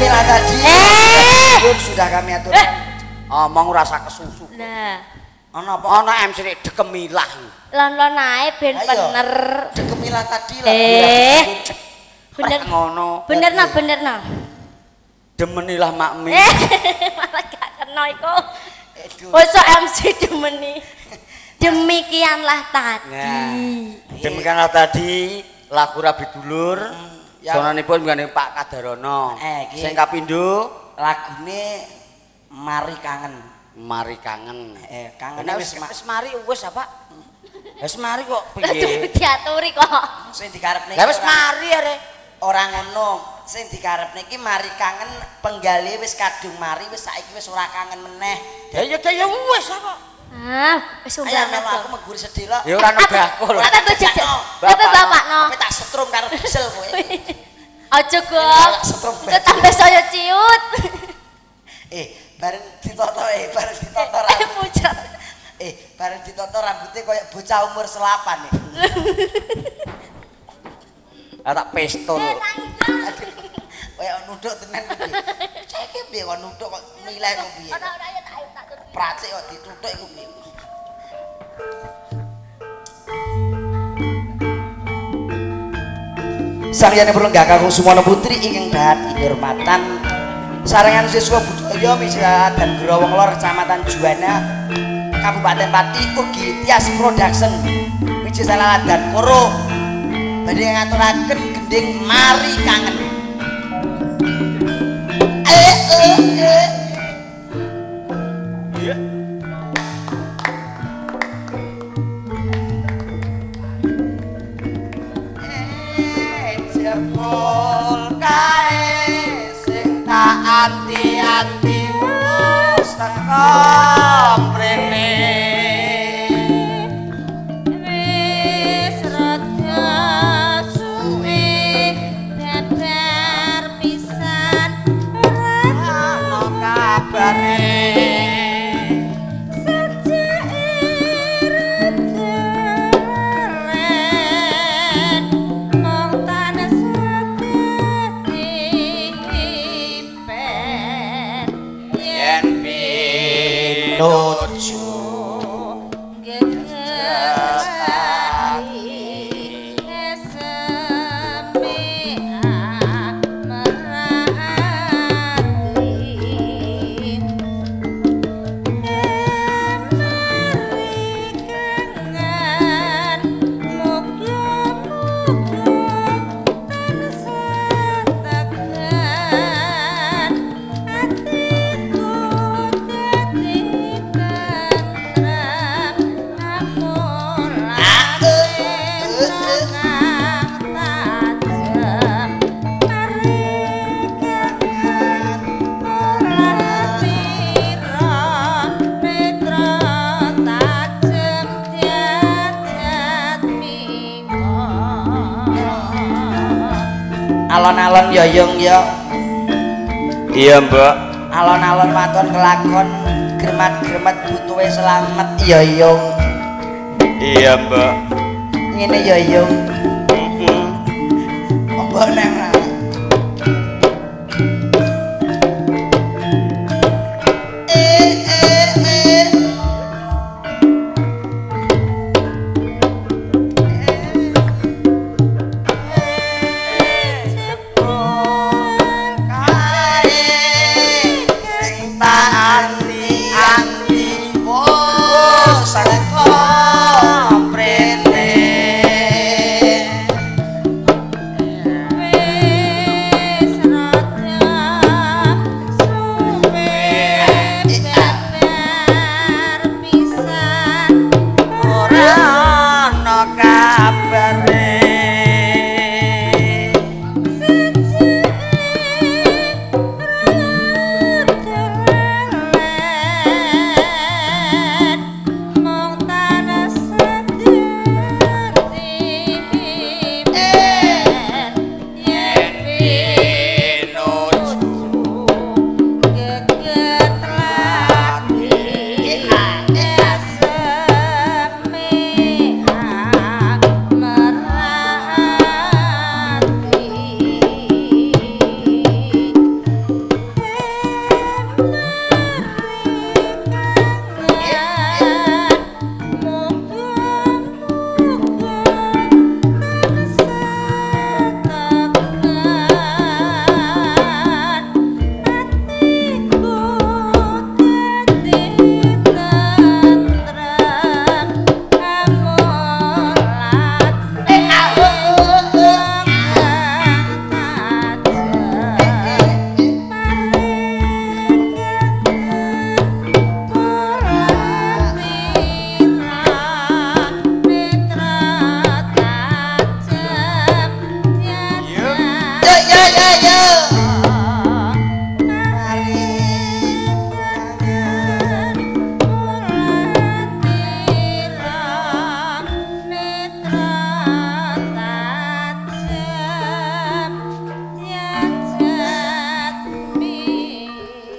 Dekemilah tadi. Sudah kami atur. Omong ora usah kesusu. Nah. Ana apa? Ana MC nek dekemilah. Lon-lon ae ben bener. Dekemilah tadi lah. Bener ngono. Bener nah, bener nah. Demenilah makmi. Malah gak kena iku. Mosok MC demeni. Demikianlah tadi. Nah, demikianlah tadi lagu Rabi Dulur. Sonanipun nggone Pak Kadarono. Sing kapindho lagune Mari Kangen. Mari Kangen. Kangen wis mari wis apa? Wis mari kok piye? Diaturi kok. Sing dikarepne. Lah wis mari arek. Ora ngono. Sing dikarepne iki mari kangen penggali wis kadung mari wis saiki wis ora kangen meneh. Ya ya ya wis apa? Ah, wis umbah aku meguri sedih lho. Ya ora nebakul. Apa bapakno? Apa tak setrum karo diesel kowe. Aja gong. Kok tambah saya ciut. Bareng ditoto bareng ditoto rambut. Bareng ditoto rambutnya koyo bocah umur selapan nih. Ah tak pistol. Koyo nuduk tenan iki. Saiki piye kok nuduk kok milih kok piye? Ora ya tak tak. Pracik kok dituthuk iku piye? Sangyane Purlenggah Kakung Sumono Putri ingkang dahat kinurmatan sarengan siswa budaya Wisata dan Growong Lor Kecamatan Juwana Kabupaten Pati ugi Tias Production Wiji Saladan Koro badhe ngaturaken gending Mari Kangen. Jebul kae sing tak ati-ati wis teko mrene. Wis rada suwe babar pisan ora ono kabare. Alon-alon yoyong yo. Iya, Mbak. Alon-alon waton kelakon gremat-gremet butuhe selamet yoyong. Iya, Mbak. Ngene yoyong. Heeh. Mbok nang prene.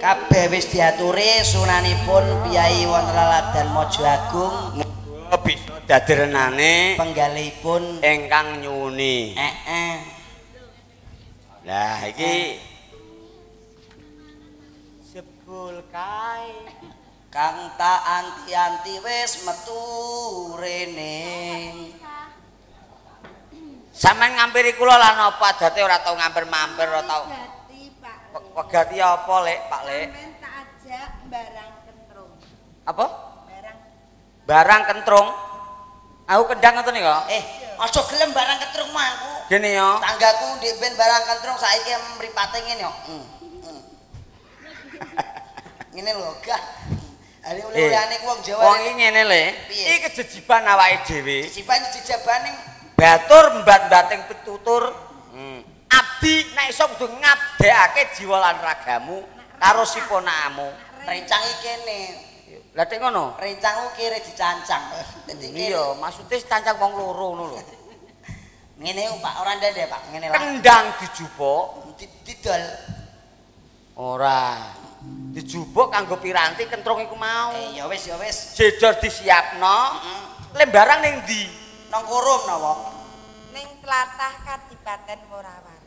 Kabeh wis diaturi sunanipun piyai wonten Laladan Mojo Agung. Muga bisa dadirenane penggalihipun ingkang nyuwuni. Heeh. Lah iki jebul kae kang tak anti-anti wis metu rene. Sampeyan ngampiri kula lan apa adate ora tau ngampir-mampir ora tau. Wegati apa, Lek, Pak Lek? Sampeyan tak ajak barang kentrung. Apa? Barang kentrung. Aku kendang ngoten niku. Aja gelem barang kentrung mah aku. Gene yo. Tanggaku ndek ben barang kentrung saiki mripate ngene yo. Ngene lho, gah. Ari oleh-olehane ku wong Jawa. Wong iki ngene le. Iki kejejiban awake dhewe. Jejiban jejabane batur mbat-mbating pitutur. Abdi nek iso kudu ngabdekake jiwa lan ragamu karo siponakamu. Rencang iki kene. Lah tek ngono? Rencangku kere dicancang. Iya, maksude cancang wong loro ngono lho. Ngene Pak, ora ndende Pak, ngene lah. Kendang dijupuk, didol. Ora. Dijupuk kanggo piranti kentrung iku mau. Ya wis, ya wis. Jejer disiapno. Lembarang ning ndi? Nang korum napa? Ning tlatah Kadipaten Worawari.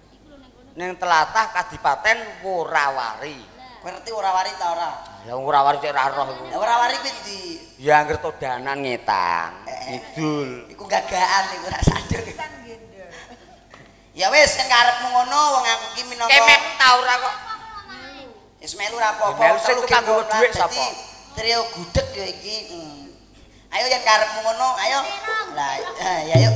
Ning tlatah Kadipaten Worawari. Ngerti Worawari ta ora? Ya Worawari cek ora roh iku. Ya Worawari kuwi ndi? Ya angger todanan ngetan, ngidul. Iku gagaan iku ora sadar. Ya wis yen karepmu ngono wong aku ki minangka kemek ta ora kok. Wis melu ora apa-apa. Melu sing tukang nggawa dhuwit sapa? Trio gudeg ya iki. Ayo yen karepmu ngono, ayo. Lah ya yuk.